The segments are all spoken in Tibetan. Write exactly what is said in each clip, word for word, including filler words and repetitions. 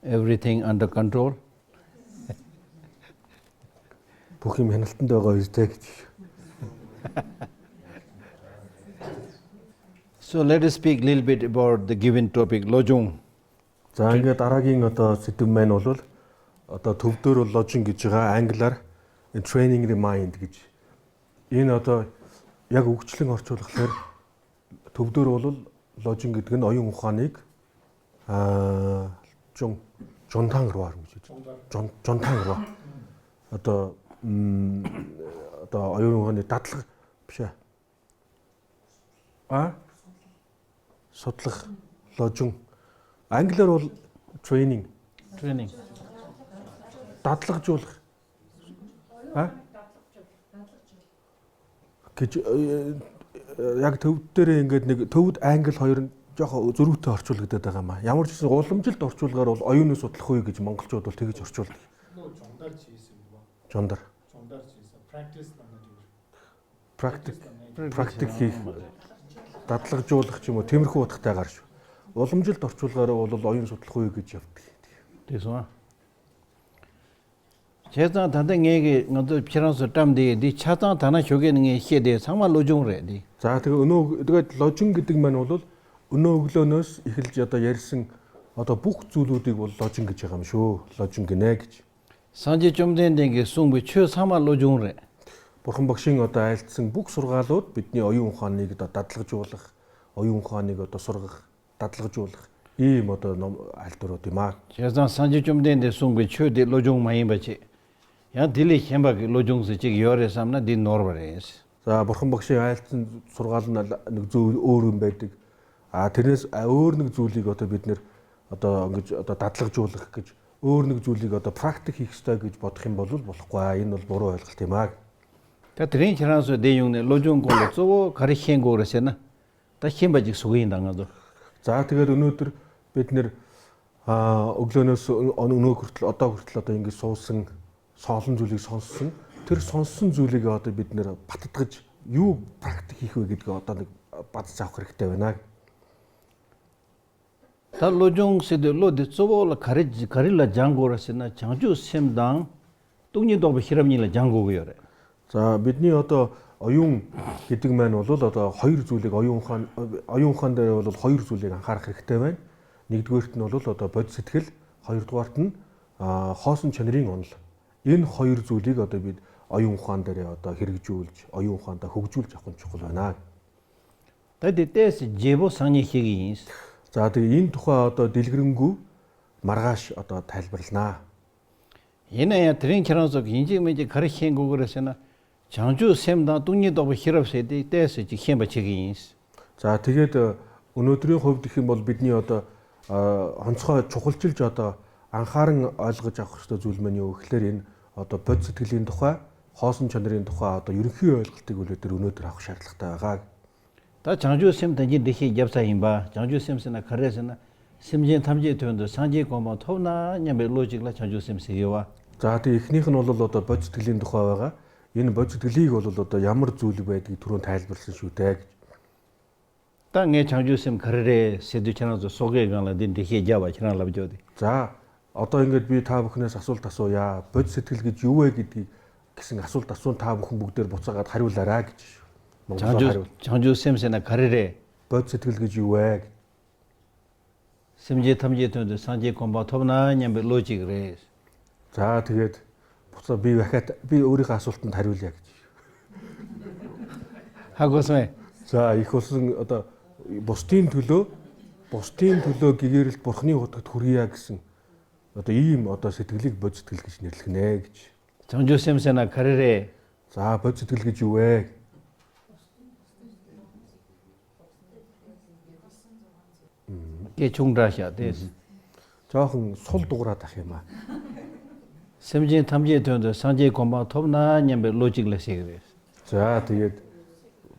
Everything under control. Бүх юм хяналтанд байгаа үстэй гэж. So let us speak little bit about the given topic, Lojong. За, ингээд дараагийн одоо сэдв маань бол одоо төвдөр бол lodging гэж байгаа, англиар training the mind гэж. Энэ одоо яг үгчлэн орчуулхалаар төвдөр бол lodging гэдэг нь оюун ухааныг аа жон жонтан руу гэж жон жонтан руу одоо одоо оюун ухааны дадлага биш ээ. А судлах, lodging, англиар бол training, training, дадлагжуулах, а гэж яг төв дээр ингээд нэг төвд англи хоёр нь жоох зөрүүтэй орчуулагдаад байгаа юм аа. Ямар ч гэсэн уламжилт орчуулгаар бол оюуныг судлах үе гэж монголчууд бол тэгж орчуулдаг. Жондар жийсэн юм ба. Жондар. Жондар жийсэн. Practice намайг юу? Практик, практик хийх, дадлагжуулах ч юм уу тиймэрхүү утгатайгаар шүү. Уламжилт орчуулгаар бол оюун судлах үе гэж явдаг. Тэгсэн аа. Чэ цан танда ངэгэ ང་ཚོ་ཁྱེད་རང་ཚོ་བཀྲམ་དེ་འདི་ཆ་ཚང་ད་ན་ཞོགས་ཀས་ནི་ངས་བཤད་དེ་ཚང་མ་lodging རེད་འདི། За тэгээ өнөө тэгээд lodging гэдэг маань бол өнөө өглөөнөөс эхэлж одоо ярьсан одоо lodging гэж байгаа юм шүү. Lodging гинэ гэж. Сангчи Чумден Динги сумби чө сама ло ཇུང་རེད། Бурхан багшийн одоо айлтсан бүх сургаалууд бидний оюун ухааныг одоо дадлагжуулах, оюун ухааныг одоо сургах, дадлагжуулах ийм одоо ном айлтурууд юм аа. བྱས་ཙང་སངས་རྒྱས་བཅོམ་ལྡན་འདས་གསུངས་པའི་ཆོས་དེ་བློ་སྦྱོང་མ་ཡིན་པ་བྱས། ཡང་དེ་ལས་གཞན་པ་གི་བློ་སྦྱོང་ཟེར་ཅིག་ཡོད་རེད་བསམ་ན་འདི་ནོར་བ་རེད། За, Бурхан багшийн айлтсан сургаал нь нэг зөв өөр юм байдаг. А тэрнээс өөр нэг зүйлийг одоо бид нэр одоо ингэж одоо дадлагжуулах гэж өөр нэг зүйлийг одоо практик хийх ёстой гэж бодох юм бол болохгүй. Энэ бол буруу ойлголт юм аа. Та тэрийн хранс дэ юм нэ ло ཇུང гол цо кари хен горе сена. Та хен бажик сугин данга до. За, тэгээд өнөөдөр бид нэр өглөөнөөс өнөө хүртэл одоо хүртэл одоо ингэж суусан олон зүйлийг сонссон. Тэр сонссон зүйлийг одоо бид нэр баттгаж юу практик хийх вэ гэдгийг одоо нэг бад заах хэрэгтэй байна. Та ло ཇуң сэ дэ ло дэ цо ལ་ག་རེ་ག་རེ་ལ་སྦྱང་དགོས་ར་ཟེར་ན་བྱང་ཆུབ་སེམས་དང་སྟོང་ཉིད་རྟོགས་པའི་ཤེས་རབ་གཉིས་ལ་སྦྱང་དགོས་ཀྱི་ཡོད་རེད། ཛ་བིད་ནི་ཨོ་ཏོ་ཨོ་ཡུང་གི་ཏིག་མན་ཨོ་ལོ་ལ་ཏོ་ཧོ་ཡུར་ཛུ་ལིག་ཨོ་ཡུང་ཧོན་ཨོ་ཡུང་ཧོན་དེ་ཨོ་ལོ་ཧོ་ཡུར་ཛུ་ལིག་ཨང་ཧར་ཧྲིག་ཏེ་བན། ནིག་ཏུ་ཝེར་ཏིན་ཨོ་ལོ་ལ་ཏོ་བོད་སི་ཐིལ། ཧོ་ཡུར་ཏུ་ཝར་ཏིན་ཧོ་སུན་ཆན་རིང་ཨོན་ལ། ཨིན་ཧོ་ཡུར་ཛུ་ལིག་ཨོ་ཏོ་བིད་ཨོ་ཡུང་ཧོན་དེ་ཨོ་ཏོ་ཧིར་ཇུལ་ཨོ་ཡུང་ཧོན་ཏ་ཧུག་ཇུལ་ཅག་ཁོན་ཆོག་ལ་ན། ད་དེ་ཏེས་རྗེ་བོ་སང་ཉིན་ཤེས་ཀྱི་ཡིན། ཛ་དེ་ཨིན་ཐོ་ཧ་ཨོ་ཏོ་དིལ་གི་རིང་གུ་མར་ག་ཤ་ཨོ་ཏོ་ཐལ་བར་ལ་ན། ཡིན་ན་ཡང་དེ་རིང་ཁྱེད་རང་ཚོ་གི་ཡིན་གཅིག་མིན་གཅིག་ག་རེ་ཤེས་དགོས་ཀྱི་རེད་ཟེར་ན། བྱང་ཆུབ་སེམས་དང་སྟོང་ཉིད་རྟོགས་པའི་ཤེས་རབ་ཟེར་དེ་ཏོག་ཙམ་ཅིག་ཤེས་པ་བྱེད་ཀྱི་ཡིན། ཛ་དེ་གལ་ཏེ་ཨུ་ནུ་ཏུ་རིན་ཧོབ་དེ་ཤིན་བོལ་བིད་ནི་ཨོ་ཏོ་ཧོན་ཚོགས་ཆོག་ལ་ཅིལ་ཅོ་ཏོ་ཨང་ཧ་རང་ཨོལ་གི་ཅག་ཧུར་ཏོ་ཛུལ་མ་ནི་ཨོ་ཁི་ལེར་ཡིན་ཨོ་ཏོ་བོད་ཚི་ཐིག་ལིན་དོ་ཧ་ཧོ་སུན་ཆོན་རིན་དོ་ཧ་ཨོ་ཏོ་ཡུན་ཤུ་ཨོལ་གི་ཏི་གུ་ལེ་ཏི་རུ་ནུ་ཏི་ར་ཧུ་ཤར་ལག་ཏ་ག་ད་བྱང་ཆུབ་སེམས་དོན་གྱི་འདི་ཤེས་རྒྱབ་ས་ཡིན་པ། བྱང་ཆུབ་སེམས་ཟེར་ན་ག་རེ་ཟེར་ན། སེམས་ཅན་ཐམས་ཅད་དོན་དུ་སངས་རྒྱས་གོ་འཕང་ཐོབ་ན་སྙམ་པའི་བློ་གཅིག་ལ་བྱང་ཆུབ་སེམས་ཟེར་གི་ཡོད་པ། ཛ་དེ་ཤི་ནི་ཁི་ནོ་ལོ་ལོ་ཏོ་བོད་ཚི་ཐིག་ལིན་དུ་ཧ་བ་ག་ཡིན་བོད་ཚི་ཐིག་ལི་གོ་ལོ་ལོ་ཏོ་ཡ་མར་ཛུ་ལི་བའི་དེ་ཐུ་རོན་ཐ་ཡལ་བར་སི་ཞུ་དེ་གི། ད་ངས་བྱང་ཆུབ་སེམས་ག་རེ་རེད་ཟེར་དུས་ཁྱེད་རང་ཚོ་སོ་གའི་སྒང་ལ་འདི་འདི་ཤེས་རྒྱབ་པ་ཁྱེད་རང་ལབ་རྒྱོ་དེ། ཛ། ཨོ་ཏོ་ཨིན་གེད་བི་ཐ་བུ་ཁི་ནས་ཨ་སོལ་ད་སོ་ཡ་བོད་ཚི་ཐིག་གི་ཇུ་བའི་གི་དེ་གི་སིང་ཨ་སོལ་ད་སོན་ཐ་བུ་ཁུ་བུག་དེར་བོ་ཙ་ག་ཐ་རུ་ལ་ར་གི་ཅི་ཞུ། བྱང་ཆུབ་བྱང་ཆུབ་སེམས་ཟེར་ན་ག་རེ་རེད། བོད་ཚི་ཐིག་གི་ཇུ་བའི་གི། སེམས་ཅན་ཐམས་ཅད་དོན་དུ་སངས་རྒྱས་གོ་འཕང་ཐོབ་ན་སྙམ་པའི་བློ་གཅིག་རེད། ཛ་དེ་གེད་བུ་ཙ་བི་བ་ཁ་བི་ཨོ་རི་ཁ་སོལ་ཏན་ཐ་རུ་ལ་གི་ཅི་ཞུ། ཧ་གོ་སོང་ངས། ཛ་ཡི་ཁོ་སང་ཨོ་ཏོ་བོ་སྟིན་ཐུ་ལོ་བོ་སྟིན་ཐུ་ལོ་གི་གེ་རིལ་བོར་ཁི་ནི་ཧོ་ཏ་ཐུ་རི་ཡ་གི་སིང་། ཨོ་ཏོ་ཡིམ་ཨོ་ཏོ་སི་ཐིག་ལིག་བོད་ཚི་ཐིག་ལིག་གི་ནེར་ལིག་ནེ་གི་ཅི། བྱང་ཆུབ་སེམས་ཟེར་ན་ག་རེ་རེད། ཛ་བོད་ཚི་ཐིག་ལིག་གི་ཇུ་བའི་གི། སྐད་ཆུང་དྲགས་ཤག་དེ། ཅོག་ཁང་སོལ་དོག་ར་ད་ཧེ་མ། སེམས་ཅན་ཐམས་ཅད་དོན་དུ་སངས་རྒྱས་གོ་འཕང་ཐོབ་ན་སྙམ་པའི་བློ་གཅིག་ལ་ཟེར་གི་རེད། ཛ་དེ་གེད་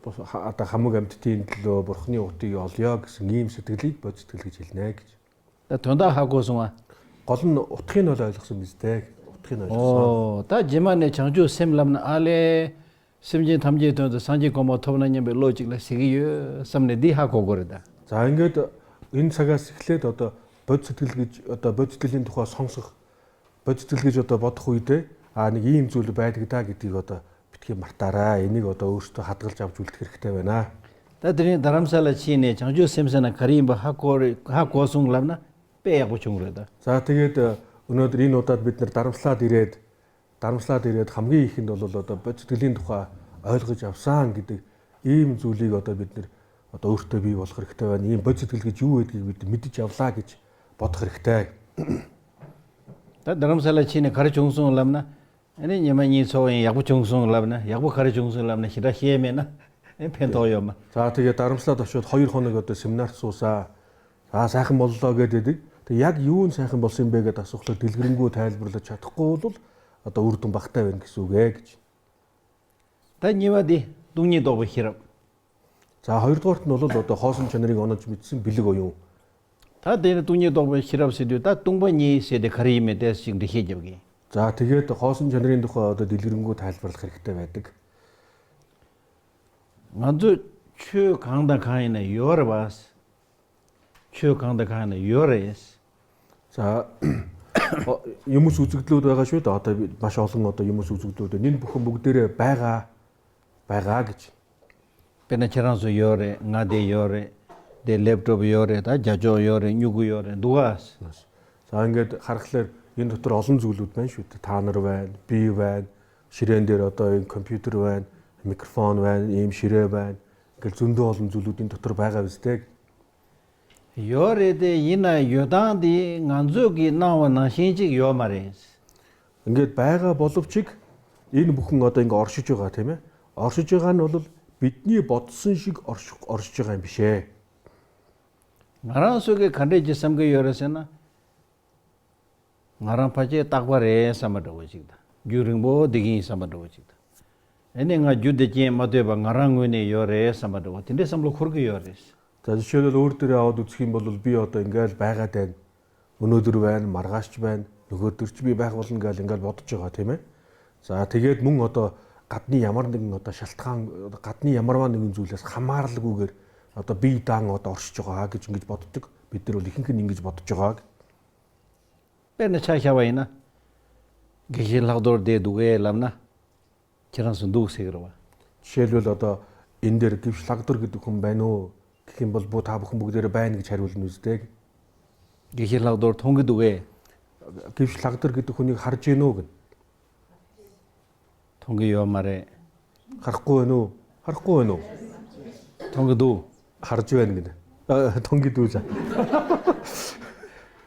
ཨ་ད་ཧ་མུ་གམ་ཏི་ཏིན་ལོ་བོར་ཁི་ནི་ཨོ་ཏི་ཡོལ་ཡོ་གི་སིང་ངིམ་སི་ཐིག་ལིག་བོད་ཚི་ཐིག་ལིག་ཅི་ལ་ནེ་གི་ཅི། ད་དོན་དག་ཧ་གོ་སོང་ཨ། གོ་ལན་ཨོ་ཐེན་ནོ་ལ་ལགས་སུ་མི་སྟེ་ཨོ་ཐེན་ནོ་ལགས་སུ། ཨོ་ད་རྗེས་མ་ནས་བྱང་ཆུབ་སེམས་ལབ་ན་ཨ་ལས། སེམས་ཅན་ཐམས་ཅད་དོན་དུ་སངས་རྒྱས་གོ་འཕང་ཐོབ་ན་སྙམ་པའི་བློ་གཅིག་ལ་ཟེར་གི་ཡོད་བསམ་ནས་འདི་ཧ་གོ་དགོས་རེད་ད། ཛ་ཨིན་གེད་ཨིན་ས་ག་སི་ཁི་ལེ་ཏོ་ཏོ་ бодит сэтгэл гэж одоо бодит сэтгэлийн тухай сонсох бодит сэтгэл гэж одоо бодох үедээ а нэг ийм зүйл байдаг даа гэдгийг одоо битгий мартаарай. Энийг одоо өөртөө хадгалж авч үлдэх хэрэгтэй байна. ད་དེ་རིང་རྡ་རམ་ས་ལ་ཕྱིན་ནས་བྱང་ཆུབ་སེམས་ཟེར་ན་ག་རེ་ཡིན་པ་ཧ་གོ་རེད། ཧ་གོ་སོང་ལབ་ན་དཔེ་ཡག་པོ་བྱུང་རེད་ད། ཟ་དེ་གས་ད་འོ་ན་དེ་རིང་ནོ་ད་བིད་ནར་རྡ་རམ་ས་ལ་དེ་རེད། རྡ་རམ་ས་ལ་དེ་རེད་ཧམ་གི་ཡིན་ཁྱིན་དོ་ལོ་ལོ་ད་བོད་ཚིག་དེ་ལིན་དུ་ཁ་ཨོལ་གི་ཅབ་སང་གི་དེ་ཨིམ་ཛུ་ལི་གོ་ད་བིད་ནར་ད་འོར་ཏེ་བི་བོལ་ཁར་ཁི་ཏེ་བ་ནི་ཨིམ་བོད་ཚིག་དེ་ལི་གི་ཇུ་ཨེ་དེ་བིད་མི་དི་ཅབ་ལ་གི་ཅི་བོད་ཁར་ཁི་ཏེ། ད་རྡ་རམ་ས་ལ་ཕྱིན་ནས་ག་རེ་བྱུང་སོང་ལབ་ན། ཨ་ནི་ཉི་མ་གཉིས་ཚོགས་ཡིན་ཡག་པོ་བྱུང་སོང་ལབ་ན་ཡག་པོ་ག་རེ་བྱུང་སོང་ལབ་ན་ཞེ་དྲག་ཤེས་མེད་ན་ཨེ་ཕན་ཐོགས་ཡོད་མ། ད་དེ་ག་རྡ་རམ་ས་ལ་ད་ཤོད་ཧོ་ཡུར་ཧོ་ན་གོ་ད་སེམ་ནར་སོ་ས། ད་ས་ཁི་མོལ་ལོ་གེ་དེ་དེ་དེ་ཡག་ཡུན་ས་ཁི་མོལ་སེམ་བེ་གེ་ད་སོག་ལ་དིལ་གི་རིང་གོ་ཐལ་བུར་ལ་ཆ་ཐག་གོ་ལོ་ད་འུར་དུ་འབག་ལྟ་བེན་གི་སུ་གེ་གི་ཅི། ད་གཉིས་པ་དེ་སྟོང་ཉིད་རྟོགས་པའི་ཤེས་རབ། ད་ཧོ་ཡུར་ཐོར་ནོ་ལོ་ལོ་ད་ཧོ་སུན་ཆ་ན་རིང་ཨོ་ན་ཅི་མི་ཚིམ་བི་ལི་གོ་ཡོང་། ད་དེ་ནི་སྟོང་ཉིད་རྟོགས་པའི་ཤེས་རབ་ཟེར་དུས་ད་སྟོང་པ་ཉིད་ཟེར་དེ་ག་རེ་ཡིན་མིན་དེ་ཞིག་འགྲེལ་བཤད་རྒྱབ་གི། ད་དེ་གེ་ད་ཧོ་སུན་ཆ་ན་རིང་དུ་ཁོ་ད་དིལ་གི་རིང་གོ་ཐལ་བུར་ལ་ཁར་ཁི་ཏེ་བེ་དེ་གི། ང་ཚོ་ཆོས་གང་དང་གང་ཡིན་ན་ཡོད་རེད་བ། ཆོས་གང་དང་གང་ཡིན་ན་ཡོད་རེད། ས། ཡུ་མུ་སུ་ཙིག་ལོ་དོ་ག་ཤོད་ད་ད་མ་ཤོག་ལུང་ང་ད་ཡུ་མུ་སུ་ཙིག་ལོ་དོ་ནིན་བུ་ཁུ་མུག་དེ་རེ་བེ་ག་བེ་ག་གི་ཅི། དཔེར་ན་ཁྱེད་རང་ཚོ་ཡོད་རེད། ང་དེ་ཡོད་རེད། དེ་ལེབ་ཊོབ་ཡོད་རེད། ད་རྒྱ་ཅོག་ཡོད་རེད། སྨྱུ་གུ་ཡོད་རེད་འདུག་ག། ས་འགེད་ཧར་ཁ་ལེར་ཡིན་དུ་ཐུར་ཨོ་ལུན་ཛུག་ལུད་བན་ཤུད་དེ་ཐ་ནར་བན་བི་བན་ཤི་རེན་དེ་ར་ད་ཡིན་ཁམ་པུ་ཊར་བན་མིག་རོ་ཕོན་བན་ཡིན་ཤི་རེ་བན་གལ་ཙུན་དུ་ཨོ་ལུན་ཛུག་ལུད་ཡིན་དུ་ཐུར་བ་ག་བི་སྟེག་ཡོད་རེད་དེ་ཡིན་ན་ཡོད་སྟངས་དེ་ང་ཚོས་ཀྱིས་གནང་བ་ནང་བཞིན་ཅིག་ཡོད་མ་རེད། འགེད་བའི་ག་བོ་ལུབ་ཅིག་ཡིན་བུ་ཁུང་ང་ད་འག་ཨོར་ཤུ་ཅོ་ག་དེ་མེ་ཨོར་ཤུ་ཅོ་ག་ནོ་ལུལ་བིད་ནི་བོད་སུན་ཞིག་ཨོར་ཤུ་ཨོར་ཤུ་ཅོ་ག་ཡིན་པི་ཤེ། ང་རང་ཚོ་གི་ག་འདྲས་ཀྱི་བསམ་གི་ཡོད་རེད་ཟེར་ན། ང་རང་ཕལ་ཆེར་རྟག་པ་རེད་བསམ་པ་འདྲ་བོ་ཅིག་དང་རྒྱུན་རིང་པོ་བསྡད་ཀྱི་ཡིན་བསམ་པ་འདྲ་བོ་ཅིག་དང་། ཨ་ནི་ང་རྒྱུ་དེ་རྐྱེན་མ་ཐོས་པ་ང་རང་ངོས་ནས་ཡོད་རེད་བསམ་པ་འདྲ་བོ་དེ་འདྲའི་བསམ་བློ་འཁོར་གི་ཡོད་རེད། ད་ཅི་ཤོད་ལ་ལོར་དེ་ར་ཨོ་དུ་ཚིག་འབོ་ལུལ་པི་ཨོ་ཏོ་འགལ་བའི་ག་དེན། ཨུ་ནུ་དུར་བན་མར་ག་ཤི་བན་ནུ་གུ་དུར་ཅི་བི་བའི་ག་བོ་ལུན་འགལ་འགལ་བོ་དུ་ཅོ་ག་དེ་མེ། ས་དེ་གེད་མུང་ཨོ་ཏོ་གད་ནི་ཡ་མར་འདི་ཨོ་ཏོ་ཤལ་ཐང་གད་ནི་ཡ་མར་བ་ནི་གུན་ཛུ་ལེ་ས་ཧ་མར་ལུ་གུ་གེར་ཨོ་ཏོ་བི་དང་ཨོ་ཏོ་ཨོར་ཤི་ཅོ་ག་གི་ཅུང་གི་བོ་དུ་ཅོ་ག་བི་དེ་རུ་ལི་ཁིན་ཁིན་ནིང་གི་བོ་དུ་ཅོ་ག་གི། དཔེར་ན་ཆ་བཞག་པ་ཡིན་ན། དགེ་བཤེས་ལྷག་རྡོར་བསྡད་འདུག་གས་ལབ་ན། ཁྱེད་རང་ཚོ་འདུག་ཟེར་གི་རེད་བ། ཆེ་ལོས་ལ་ད་ཨིན་དེར་དགེ་བཤེས་ལྷག་རྡོར་གི་དུ་ཁུམ་བན་ནོ། ཁི་ཁིམ་པལ་བོ་ཐ་བུ་ཁུམ་བུ་དེར་བན་གི་ཆར་བུ་ལ་ནུས་སྟེ། དགེ་བཤེས་ལྷག་རྡོར་མཐོང་གི་འདུག་གས། དགེ་བཤེས་ལྷག་རྡོར་གི་དུ་ཁུ་ནི་ཧར་ཅེ་ནོ་གི། མཐོང་གི་ཡོད་མ་རེད། ཧར་ཀོ་ནོ། ཧར་ཀོ་ནོ། མཐོང་གི་འདུག་ཧར་ཅོ་ཡན་གི་ནི། མཐོང་གི་འདུག་ཅ།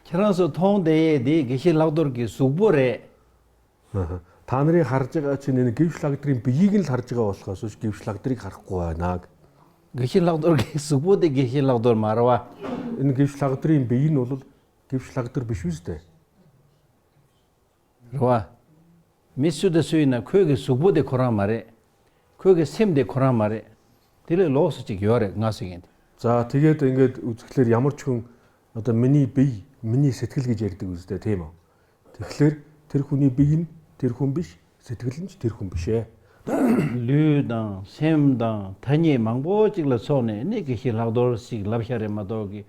ཁྱེད་རང་ཚོ་མཐོང་བསྡད་ཡས་དེ་དགེ་བཤེས་ལྷག་རྡོར་གི་གཟུགས་པོ་རེད། ཐ་ན་རེ་ཧར་ཅི་ག་ཆི་ནི་ནི་གིབ་ཤ་ལག་ཏྲིན་པི་ཡིག་ལ་ཧར་ཅི་ག་བ་ལ་སོ་གིབ་ཤ་ལག་ཏྲིག་ཧར་ཀོ་ཨ་ནག་གིབ་ཤ་ལག་རྡོར་གི་གཟུགས་པོ་དེ་གིབ་ཤ་ལག་རྡོར་མ་རེད་བ། ཨིན་གིབ་ཤ་ལག་ཏྲིན་པི་ཡིན་ནོ་ལོ་གིབ་ཤ་ལག་ཏྲིན་པི་ཤུས་ཏེ། རེད་བ། མི་སུ་དང་སུ་ཡིན་ན་ཁོའི་གི་གཟུགས་པོ་དེ་ཁོ་རང་མ་རེད། ཁོའི་གི་སེམས་དེ་ཁོ་རང་མ་རེད། དེ་ལས་ལོགས་སུ་ཅིག་ཡོད་རེད་ང་ཟེར་མཁན་དེ། ཛ་དེ་གས་དེ་གས་ཨུ་ཚུགས་ལེར་ཡ་མར་ཆུང་ཨ་ད་མི་ནི་པི་མི་ནི་སེ་ཐིག་ལ་གི་ཇེར་དེ་ཨུ་ཚུགས་དེ་མ། དེ་ལེར་དེར་ཁུ་ནི་པི་ཡིན་དེར་ཁུམ་པི་སེ་ཐིག་ལ་དེར་ཁུམ་པི་ཤེ། ལུས་དང་སེམས་དང་ཐ་སྙད་མང་པོ་ཅིག་ལ་སོགས་ནས་ནི་དགེ་བཤེས་ལྷག་རྡོར་ཞིག་ལབ་ཤ་རེད་མ་གཏོགས་གི།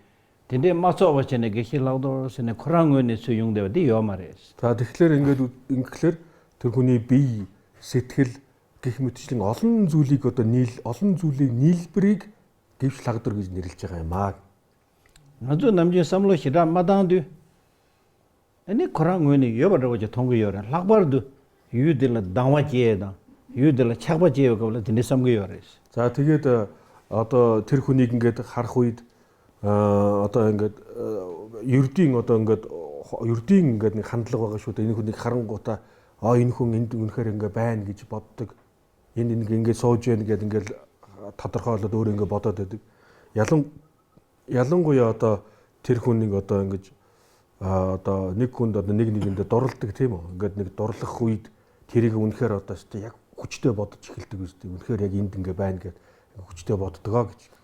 དེ་འདྲས་མ་ཚོགས་པ་བྱས་ནས་དགེ་བཤེས་ལྷག་རྡོར་ཟེར་ནས་ཁོ་རང་ངོས་ནས་ཚུར་ཡོང་བསྡད་པ་འདི་ཡོད་མ་རེད། ད་དེ་ལེར་ཨིན་གེ་ཨིན་གེ་ལེར་དེར་ཁུ་ནི་པི་སེ་ཐིག་ལ། གེགས་མི་ཐིག་ལིང་ཨོ་ལྷན་ཛུ་ལི་གོ་ཏོ་ནིལ་ཨོ་ལྷན་ཛུ་ལི་ནིལ་པི་རིག་གེགས་ལྷག་ཏུར་གི་ནིལ་ཅི་ག་མ། ང་ཚོས་ནམ་རྒྱུན་བསམ་བློ་ཞེ་དྲག་མ་བཏང་དུས། ཨ་ནི་ཁོ་རང་ངོས་ནས་ཡོད་པ་འདྲ་བོ་ཅིག་མཐོང་གི་ཡོད་རེད། ལྷག་པར་དུ་ཡུལ་འདི་ལ་སྡང་བ་སྐྱེས་དང་ཡུལ་འདི་ལ་ཆགས་པ་སྐྱེས་པའི་སྐབས་ལ་དེ་འདྲའི་བསམ་གི་ཡོད་རེད། ད་དེ་གས་ད་ཨ་ཏོ་ཐེར་ཁུ་ནིག་གི་ཧར་ཧུ་ཡིད། ཨ་ཏོ་ཨིན་གེ་ཡུར་ཏིང་ཨ་ཏོ་ཨིན་གེ་ཡུར་ཏིང་ཨིན་གེ་ནི་ཁན་ལག་བ་ག་ཤོ་ཏེ་ཨིན་ཁུ་ནིག་ཧ་རང་གོ་ད་ཨ་ཨིན་ཁུ་ངིན་ཏུ་ངིན་ཁ་རེ་ཨིན་གེ་བན་གི་ཅི་བོད་དུག་ཡིན་ཏིན་གི་ཨིན་གེ་སོ་ཅོན་གེ་ཨིན་གེ་ཐ་ཐར་ཁ་ལ་དོ་རེ་ཨིན་གེ་བོད་ད་དེ་དུག་ཡ་ལོང་ཡ་ལོང་གོ་ཡ་ད་ཐེར་ཁུ་ནིག་ཨ་ཏོ་ཨིན་གེ་ཨ་ད་ནིག་ཁུན་ད་ནིག་ནིག་ཨིན་ད་དོར་ལ་ཏིག་ཐེ་མོ་ཨིན་གེ་ནིག་དོར་ལ་ཁུ་ཡིད་ཐེ་རེ་གི་ཨུན་ཁེ་ར་ད་སྟེ་ཡ་ཁུ་ཅི་ཏེ་བོད་ད་ཅི་ཁིལ་ཏིག་གི་སྟེ་ཨུན་ཁེ་རེ་གི་ཨིན་ཏིན་གེ་བན་གེ་ཁུ་ཅི་ཏེ་བོད་ད་དུག་ག་གི་ཅི།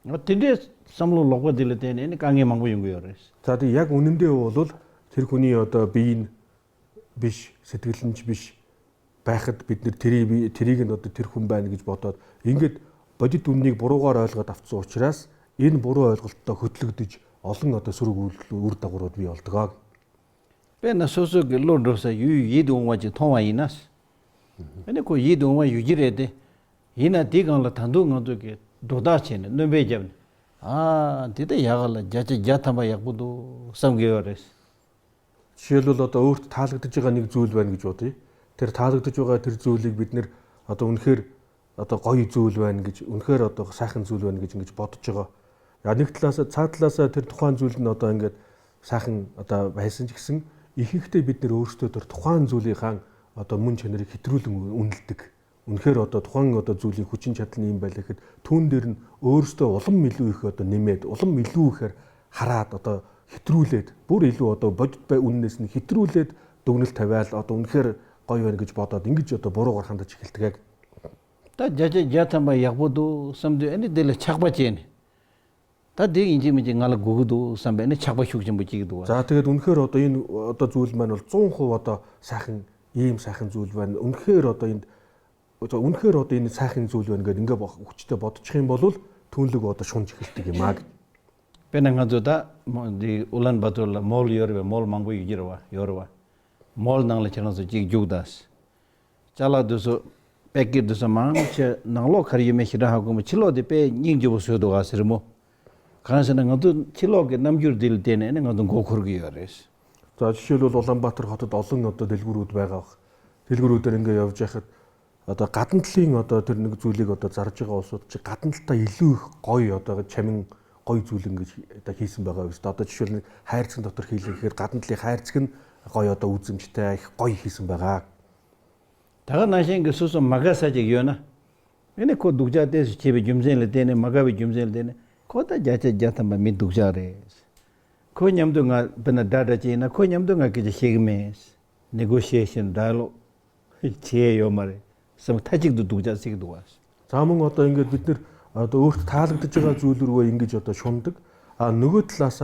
ང་དེ་འདྲའི་བསམ་བློ་ལོག་པ་དེ་ལ་བརྟེན་ནས་ནི་དཀའ་ངལ་མང་པོ་ཡོང་གི་ཡོད་རེད། ད་དེ་ཡག་འུ་ནིམ་དེ་འོ་ལོད་ཐེར་ཁུ་ནི་ཡོད་ད་བི་ཡིན་བིཤ་སི་ཏི་ལིན་ཅི་བིཤ་བེ་ཁད་བིད་ནི་ཐེ་རི་བི་ཐེ་རི་གི་ནོ་ད་ཐེར་ཁུམ་བན་གི་བོ་ད་ཡིན་གི་བ་དི་དུན་ནི་བོ་རོ་ག་ར་ལ་ག་ད་ཚོ་ཆི་རས་ཡིན་བོ་རོ་ག་ད་ཧུ་ཐལ་གི་དུ་ཅི་ ཨོ་ལྷང་ཨོ་ཏོ་སུ་རུ་གུ་ལུ་ཨུར་ཏ་གུ་རོ་བི་ཨོལ་ཏི་ག། དཔེར་ན་སོ་སོ་གི་བློ་འགྲོ་ས་ཡུལ་ཡིད་འོང་བ་ཅིག་མཐོང་བ་ཡིན་ན། ཨ་ནི་ཁོ་ཡིད་འོང་བ་ཡོད་ཀྱི་རེད་དེ། ཡིན་ན་དེའི་སྒང་ལ་ད་དུང་ང་ཚོ་གི་སྒྲོ་བཏགས་བྱས་ནས་སྣོན་པ་བརྒྱབ་ནས། ཨ་འདི་ལྟ་ཡག་ག་ལ་བརྒྱ་ཆ་བརྒྱ་ཐམ་པ་ཡག་པོ་འདུག་བསམ་གི་ཡོད་རེད། ཤེས་ལོ་ལོ་ད་འུར་ཐ་ལིག་ཏུ་ཅི་ག་ནིག་ཛུལ་བན་གི་ཅོ་ཏེ། དེར་ཐ་ལིག་ཏུ་ཅོ་ག་དེར་ཛུལ་ལིག་བིད་ནིར་ཨ་ཏོ་ཨུན་ཁེར་ཨ་ཏོ་གོ་ཡི་ཛུལ་བན་གི་ཅི་ཨུན་ཁེར་ཨ་ཏོ་ས་ཁན་ཛུལ་བན་གི་ཅི་གི་ཅི་པོ་ཏོ་ཅི་ག། ཡ་ནིག་ཏི་ལ་ས་ཚ་ཏི་ལ་ས་དེར་ཐོག་ཁན་ཛུལ་ནོ་ཏོ་ཨན་གི་ས་ཁན་ཨ་ཏོ་བའི་སན་ཅིག་སིང་ཨི་ཧིག་ཏེ་བིད་ནིར་འུར་སྟོད་དེར་ཐོག་ཁན་ཛུལ་ལི་ཁང་ཨ་ཏོ་མུན་ཆེ་ནིར་ཁི་ཏྲུ་ལིང་ཨུན་ལི་ཏིག། ཨུན་ཁེར་ཨ་ཏོ་ཐོག་ཁན་ཨ་ཏོ་ཛུལ་ལིང་ཁུ་ཅིན་ཆ་ཏི་ནི་ཨིན་བ་ལེ་ཁི་ཐུན་དེར་འུར་སྟོད་ཨོ་ལམ་མི་ལུ་ཁི་ཨ་ཏོ་ནི་མེད་ཨོ་ལམ་མི་ལུ་ཁེར། ཧ་ར་ཏོ་ཏོ་ཧི་ཏྲུ་ལེད་བོར་ཨི་ལུ་ཨོ་ཏོ་བོ་ཇུད་པའི་ཨུན་ནེ་སིན་ཧི་ཏྲུ་ལེད་དུག་ནིལ་ཐེ་བལ་ཨོ་ཏོ་ཨུན་ཁེར་གོ་ཡོན་གི་ཅི་པོ་ཏོ་ཏིང་གི་ཅི་ཏོ་བོ་རོ་གར་ཧན་ཏ་ཅི་ཁེལ་ཏི་གེག། ད་བརྒྱ་ཆ་བརྒྱ་ཐམ་པ་ཡག་པོ་འདུག་བསམ་དུས་ཨ་ནི་དེ་ལ་ཆགས་པ་བྱས་ནས། ད་དེ་ཡིན་གཅིག་མིན་གཅིག་ང་ལ་དགོས་ཀྱི་འདུག་བསམ་པའི་ཨ་ནི་ཆགས་པ་ཤུགས་ཆེན་པོ་སྐྱེ་གི་འདུག་བ། ད་དེ་ཨུན་ཁེར་ཨོ་ཏོ་ཡིན་ཨོ་ཏོ་ཛུལ་མན་ནོ་ཙོང་ཁོ་ཨོ་ཏོ་ས་ཁན་ཡིན་ས་ཁན་ཛུལ་བན་ཨུན་ཁེར་ཨོ་ཏོ་ཡིན། ཨོ་ཏོ་ཨུན་ཁེར་ཨོ་ཏོ་ཡིན་ས་ཁན་ཛུལ་བན་གི་ཨིན་ག་བ་ཁུ་ཅི་ཏོ་བོ་ཏོ་ཆེན་པོ་ལོལ་ཐུན་ལུག་ཨོ་ཏོ་ཤོང་ཅི་ཁེལ་ཏི་གི་མ་གི། དཔེར་ན་ང་ཚོ་ད་མོ་འདི་ཨུ་ལན་བ་ཏུར་ལ་མོལ་ཡོད་རེད་བས། མོལ་མང་པོ་ཡོད་ཀྱི་རེད་བ། ཡོད་རེད་བ། མོལ་ནང་ལ་ཁྱེད་རང་ཚོ་གཅིག་རྒྱུགས་ད། ཅ་ལག་དེ་ཚོ་པེ་ཀེ་ཊི་དེ་ཚོ་མང་ཆེ་ནང་ལོགས་ག་རེ་ཡོད་མེད་ཞེ་དྲག་ཧ་གོ་མོ། ཕྱི་ལོགས་དེ་དཔེ་སྙིང་རྗེ་པོ་བཟོས་འདུག་ག་ཟེར་མོ། གང་ཟེར་ན་ང་ཚོ་ཕྱི་ལོགས་ཀྱི་རྣམ་འགྱུར་འདི་ལ་བལྟས་ནས་ནི་ང་ཚོ་མགོ་འཁོར་གི་ཡོད་རེད། ད་ཕྱི་ལོགས་ལོ་ལམ་བ་ཐུར་ཧ་ཏོ་དོ་ལུང་ང་ཚོ་དེལ་གུ་རུ་དུ་བས་ག་དེལ་གུ་རུ་དེ་རིང་གི་ཡོད་ཅེ་ཁ། ད་ཀ་ཏན་ལྷིང་ང་ཚོ་དེར་ནུག་ཙུ་ལི་གོ་ད་ཛར་ཅི་གོ་སོ་ཅི་ཀ་ཏན་ལྟ་ཡི་ལུ་གོ་ཡོད་ད་ཆེ་མིང་གོ་ཡི་ཙུ་ལི་གི་ད་ཁི་སིམ་བ་ག་བིས་ད་ད་ཆུ་ལི་ཧར་ཚིག་ད་ཐུར་ཁི་ལི་ཁི་ཀ་ཏན་ལྷི་ཧར་ཚིག་གོ་ཡོད་ད་ཨུ་ཙིམ་ཅི་ད་གོ་ཡི་ཁི་སིམ་བ་ག། ད་ག་ནང་བཞིན་གི་སོ་སོ་མ་དགའ་ས་ཅིག་ཡོད་ན། ཨེ་ནི་ཁོ་སྡུག་ཅག་ཏེ་སུ་བྱེད་པའི་རྒྱུ་མཚན་ལ་བརྟེན་ནས་མ་དགའ་བའི་རྒྱུ་མཚན་ལ་བརྟེན་ནས་ཁོ་ད་བརྒྱ་ཆ་བརྒྱ་ཐམ་པ་མི་སྡུག་ཅག་རེད། ཁོ་མཉམ་དུ་ང་དཔེར་ན་དགྲ་དགྲ་ཅིག་ཡིན་ན་ཁོ་མཉམ་དུ་ང་སྐད་ཆ་བཤད་གི་མེད། ནི་གོ་ཤེས་བཞིན་ཌ་ཡ་ལོག་བྱེད་ཡས་ཡོད་མ་རེད་བསམ། མཐའ་གཅིག་ཏུ་སྡུག་ཅག་བརྩི་གི་འདུག་བ། ཚ་མོ་ང་ད་ཡིན་གི་བིད་ནིར་ཨ་ད་འུར་ཐ་ལིག་ཏུ་ཅི་ག་ཛུ་ལུར་བ་ཡིན་གི་ཅོ་ད་ཤོན་ཏིག་ཨ་ནུ་གོ་ཐ་ལ་ས་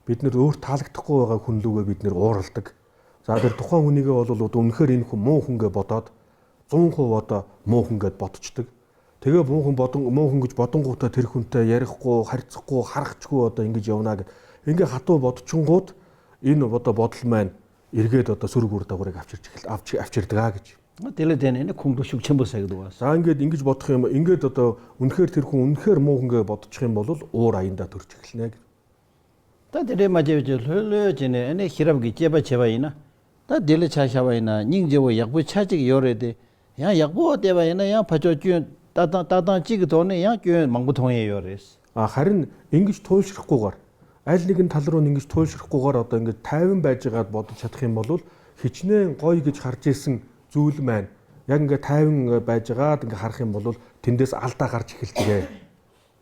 བིད་ནིར་འུར་ཐ་ལིག་ཐོག་གོ་བ་ག་ཁུན་ལུ་ག་བིད་ནིར་འོ་རལ་ཏིག། ས་དེར་ཐོག་ཁ་ངུ་ནི་གི་འོ་ལོ་ལོ་དུང་ཁེ་རིན་ཁུ་མོ་ཁུང་གི་བོ་ཏོད། ཙོང་ཁོ་བོ་ཏོ་མོ་ཁུང་གི་བོ་ཏོ་ཅི་ཏིག། དེ་གི་མོ་ཁུང་བོ་ཏོང་མོ་ཁུང་གི་བོ་ཏོང་གོ་ད་དེར་ཁུན་ད་ཡ་རི་ཁོ་ཧར་ཚི་ཁོ་ཧར་ཁ་ཅི་ཁོ་བོ་ཏོ་ཡིན་གི་ཇེ་བ་ན་གི་ཡིན་གི་ཧ་ཏོ་བོ་ཏོ་ཆུང་གོ་ཡིན་ནོ་བོ་ཏོ་བོ་ཏོ་མན་ཡིར་གི་ཏོ་ཏོ་སུར་གུར་ཏོ་གོ་རི་ག་ཨབ་ཆིར་ཅིག་ཨབ་ཆིར་ཨབ་ཆིར་ཏི་ག་གི་ཅི། དེ་ལས་དེ་ནས་ནི་ཁུང་ཁྲོ་ཤུགས་ཆེན་པོ་ཟ་གི་འདུག་བ། ས་ཡིན་གི་ཡིན་གི་བོ་ཏོ་ཡིན་མོ་ཡིན་གི་ཏོ་ཏོ་ཨུན་ཁེར་དེར་ཁུང་ཨུན་ཁེར་མོ་ཁུང་གི་བོ་ཏོ་ཆེན་པོ་ལོ་ཨོ་ར་ཡིན་ད་ཐུར་ཅིག་ལ་ནས་གི། ད་དེ་འདྲའི་མ་བྱས་པ་ཅིག་ལྷོད་ལྷོད་བྱས་ནས་ཨ་ནི་ཤེས་རབ་ཀྱི་དཔྱད་པ་བྱས་པ་ཡིན་ན། ད་དེ་ལ་ཆ་བཞག་པ་ཡིན་ན་སྙིང་རྗེ་བོ་ཡག་པོ་ཆ་གཅིག་ཡོད་རེད་དེ། ཡང་ཡག་པོ་བལྟས་པ་ཡིན་ན་ཡང་ཕ་ཕྱོགས་སྐྱོན་ལྟ་སྟངས་ལྟ་སྟངས་གཅིག་གི་ཐོག་ནས་ཡང་སྐྱོན་མང་པོ་མཐོང་ཡས་ཡོད་རེད། ཨ་ཧ་རིན་ཨིན་གིས་ཐོལ་ཤིར་ལྐོག་གར། ཨལ་ནི་གིན་ཐལ་རོ་ནིང་གིས་ཐོལ་ཤིར་ལྐོག་གར་ཨ་ད་ཨིན་གིས་ཐའེ་ཝན་བལ་ཅི་ག་བོ་ཏོ་ཆ་ཐག་ཡིན་མོ་ལོལ་ཧི་ཅི་ནས་ཀོ་ཡི་གི་ཆར་ཅེ་སིང་ཛུལ་མན། ཡང་གི་ཐའེ་ཝན་གི་བལ་ཅི་ག་དང་གི་ཧར་ཧེ་མོ་ལོལ་དེ་འདྲས་ཨལ་ཏ་གར་ཅི་ཁིལ་ཏི་གེ།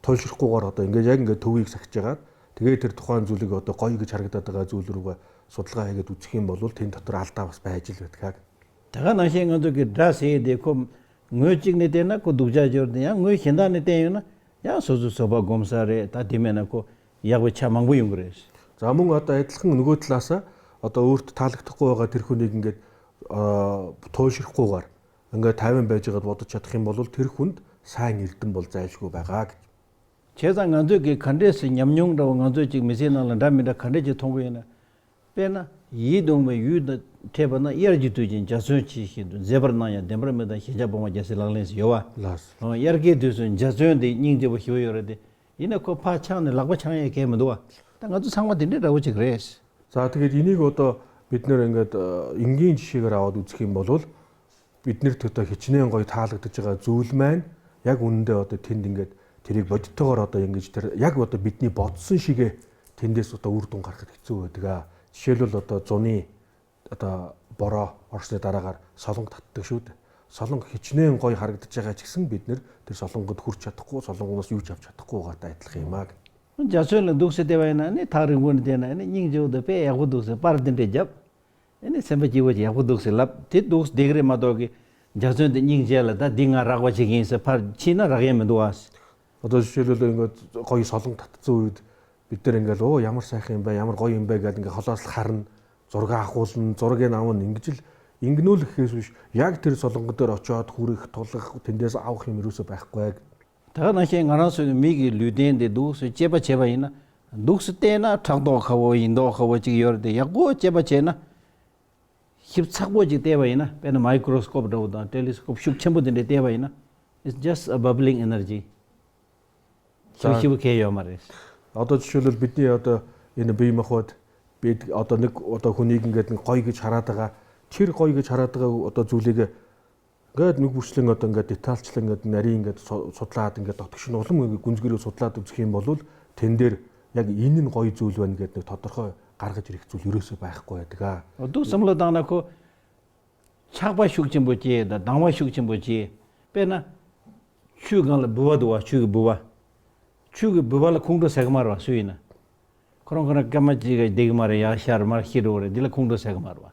ཐོལ་ཤིར་ལྐོག་གར་ཨ་ད་ཨིན་གིས་ཡང་གི་ཐུ་ཝིག་ས་ཁི་ཅི་ག། དེ་གི་དེར་ཐོག་ཁ་ཛུལ་ལི་གི་ཨ་ད་ཀོ་ཡི་གི་ཆར་གི་ད་ད་ག་ཛུལ་ལི་རུ་ག་སོ་ཏི་ལ་ཡ་གི་དུ་ཚིག་ཡིན་མོ་ལོལ་དེ་ད་ཐུར་ཨལ་ཏ་བ་སྤེ་ཅི་ལ་ཡོད་ག། དེ་ག་ནང་བཞིན་ང་ཚོ་གི་དགྲ་ཟེར་ཡས་དེ་ཁོ་ངོས་གཅིག་ནས་བལྟས་ན་ཁོ་སྡུག་ཅག་སྦྱོར་དེ་ཡང་ངོས་གཞན་དག་ནས་བལྟས་ཡོད་ན་ཡང་སོ་སོ་བཟོད་པ་སྒོམ་ས་རེད། ད་དེ་མེད་ན་ཁོ་ཡག་པོའི་ཆ་མང་པོ་ཡོང་གི་རེད། ཛ་མོ་ང་ད་ཨེ་ཐལ་ཁང་ནུ་གོ་ཐལ་ས་ཨ་ད་འུར་ཐ་ལིག་ཐོག་གོ་ག་དེར་ཁུ་ནི་གི་ཨ་ཐོལ་ཤིར་ལྐོག་གར་ཨ་ཐའེ་ཝན་བལ་ཅི་ག་བོ་ཏོ་ཆ་ཐག་ཡིན་མོ་ལོལ་དེར་ཁུན་ས་ཉིལ་དུམ་བོལ་ཙ་ཡ་ཤི་གོ་བ་ག་གི། བྱས་ཙང་ང་ཚོས་ཀྱི་ག་འདྲས་སེ་ཉམས་མྱོང་འདྲ་བོ་ང་ཚོས་ཅིག་མི་ཚེའི་ནང་ལ་འདྲ་མི་འདྲ་ག་འདྲས་ཅིག་མཐོང་གི་ཡོད་ན། དཔེར་ན་ཡིད་འོང་བའི་ཡུལ་དང་འཕྲད་པ་ན་དབྱར་གྱི་དུས་ཀྱི་འཇའ་ཚོན་ཇི་བཞིན་དུ། མཛེས་པར་སྣང་ཡང་བདེན་པར་མི་སྡང་། ཞེན་ཆགས་སྤོང་བ་རྒྱལ་སྲས་ལག་ལེན་ཟེར་ཡོད་བ། ལགས་སོ། ཨོ་དབྱར་ཁའི་དུས་སུ་འཇའ་ཚོན་དེ་སྙིང་རྗེ་པོ་ཞེ་པོ་ཡོད་རེད་དེ། ཡིན་ན་ཁོ་ཕར་འཕྱང་ནས་ལག་པ་འཆང་ཡས་གལ་མི་འདུག་བ། ད་ང་ཚོ་ཚང་མ་དེ་འདྲའི་འདྲ་བོ་ཅིག་རེད། ས་ཐིག་གི་ཡིན་ནི་གོ་ཏོ་བིད་ནི་རང་གི་ཨིན་གིན་ཅི་ཤེས་གི་ར་བ་དུ་ཚིག་ཡིན་མོ་ལོལ། བིད་ནིར་ཐུ་ཏོ་ཧི་ཅི་ནས་འགོ་ཡི་ཐ་ལག་ཏུ་ཅི་ག་ཛུལ་མན། ཡག་འུན་དེ་བ་ཏོ་ཐིན་དིང་གི་དེ་རིག་བ་ཏི་ཐོ་ར་ཏོ་ཡང་གི་ཅི་ཐེར་ཡག་བ་ཏོ་བིད་ནི་བོ་ཚུན་ཤི་གི་ཐིན་དེ་སོ་ཏོ་འུར་ཏོང་ཁར་ཁ་ཐིག་ཙུ་བ་དི་ག་ཤེ་ལོ་ལོ་ཏོ་ཛོ་ནི་ཏོ་བོ་རོ་ཨོར་སེ་ཏ་ར་གར་ས་ལོང་ཐ་ཏུ་ཤུ་ཏེ་ས་ལོང་ཧི་ཅི་ནས་འགོ་ཡི་ཧ་རག་ཏུ་ཅི་ག་ཅིག་སིང་བིད་ནིར་དེ་ས་ལོང་གི་ཐུར་ཆ་ཐོག་གོ་ས་ལོང་གི་ཡུ་ཆ་ཆ་ཐོག་གོ་ག་ཏ་ཡི་ལ་ཧེ་མ་གི། འཇའ་ཚོན་ལ་འདུག་སེ་བལྟས་པ་ཡིན་ན་ནི་ཐག་རིང་པོ་ནས་བལྟས་ན་ནི་སྙིང་རྗེ་བོ་དང་དཔེ་ཡག་པོ་འདུག་སེ་པར་འདི་འདྲས་བརྒྱབ། ཨེ་ནི་སེམས་པ་སྐྱིད་པོ་ཅིག་ཡག་པོ་འདུག་ཟེར་ལབ་དེ་འདུག་བསྡད་ཀྱི་རེད་མ་གཏོགས་ཀྱི། འཇའ་ཚོན་དེ་སྙིང་རྗེ་ལ་ད་འདི་ང་རག་པ་ཅིག་ཡིན་ཟེར་ཕར་ཕྱིན་ན་རག་ཡས་མི་འདུག་ཨ། ཨ་ཏོ་ཤེ་ལོ་ལོ་ཡིན་གོ་ཁོ་ཡི་ས་ལོང་ཐ་ཐ་ཙུ་བི་ཏི་རིང་ག་ལོ་ཡ་མར་ས་ཁེན་པ་ཡ་མར་གོ་ཡིན་པ་ག་ལིང་ག་ཧ་ལ་ས་ཧ་རན་ཛོར་ག་ཧོ་ལིན་ཛོར་གའི་ནང་བོ་ནིང་གི་ཅིལ་ཡིན་གི་ནོ་ལི་ཤེས་སུ་ཡག་ཐེར་ས་ལོང་གི་ཏི་ར་ཅོ་ཐུག་རི་ཐོག་ལ་དེ་འདྲས་ཨའོ་ཁེ་མི་རུ་སུ་པ་ཧ་གོ་ཡག། ད་ག་ནང་བཞིན་ང་རང་ཚོའི་མི་གི་ལུས་རྟེན་དེ་འདུག་སེ་དཔྱད་པ་བྱས་པ་ཡིན་ན། འདུག་སེ་བལྟས་ན་ཕྲག་དོག་ཁ་བོ་ཡིན་མདོག་ཁ་བོ་ཅིག་ཡོད་རེད་དེ། ཡག་པོ་དཔྱད་པ་བྱས་ན། ཞིབ་ཚགས་པོ་ཅིག་བལྟས་པ་ཡིན་ན། དཔེར་ན་མའི་ཀྲོ་སི་ཀོབ་འདྲ་བོ་དང་ཊེ་ལི་སི་ཀོབ་ཤུགས་ཆེན་པོ་དེ་འདྲས་བལྟས་པ་ཡིན་ན། It's just a bubbling energy. ཞིབ་ཞིབ་གས་ཡོད་མ་རེད། ཨ་ཏོ་ཆུ་ལུལ་བིད་ནི་ཨ་ཏོ་ཡིན་བི་མ་ཧོད་བིད་ཨ་ཏོ་ནིག་ཨ་ཏོ་ཧུ་ནིག་གི་གོའི་གི་ཆ་ར་ཏ་ག་ཁྱིར་གོའི་གི་ཆ་ར་ཏ་ག་ཨ་ཏོ་ཛུ་ལི་གི་ག་ནུག་བུ་ཤི་ལིང་ཨ་ཏོ་ག་དེ་ཐལ་ཆི་ལིང་ཨ་ཏོ་ན་རིང་ག་སོ་ཚོད་ལ་ཏིང་ག་ཏོ་ཐུག་ཤི་ནོ་ལུམ་གི་ཀུན་ཛི་གི་རུ་ཚོད་ལ་ཏུ་ཚི་ཁེན་བོ་ལུལ་ཐེན་དེར་ཡ་གི་ཡིན་ནིན་གོའི་ཛུ་ལི་ཝན་གི་ཏོ་ཐོ་ཏོ་ཁོ་གར་གི་ཅི་རིག་ཚུལ་ཡུ་རུ་སི་པ་ཧ་གོ་ཡ་ཏི་ག་ཨ་ཏོ་བསམ་བློ་བཏང་ན་ཁོ། ཆགས་པ་ཤུགས་ཆེན་པོ་སྐྱེ་དང་སྡང་བ་ཤུགས་ཆེན་པོ་སྐྱེ། དཔེར་ན། ཆུའི་སྒང་ལ་ལྦུ་བ་འདུག་བ། ཆུ་གི་ལྦུ་བ། ཆུ་གི་ལྦུ་བ་ལ་ཁོང་ཁྲོ་ཟ་གི་མ་རེད་བ། སུ་ཡིན་ན། ཁོ་རང་ཁོ་རང་སྐར་མ་གཅིག་ག་བསྡད་གི་མ་རེད། ཡར་ཤར་མར་ཤི་འགྲོ་གི་རེད། འདི་ལ་ཁོང་ཁྲོ་ཟ་གི་མ་རེད་བ།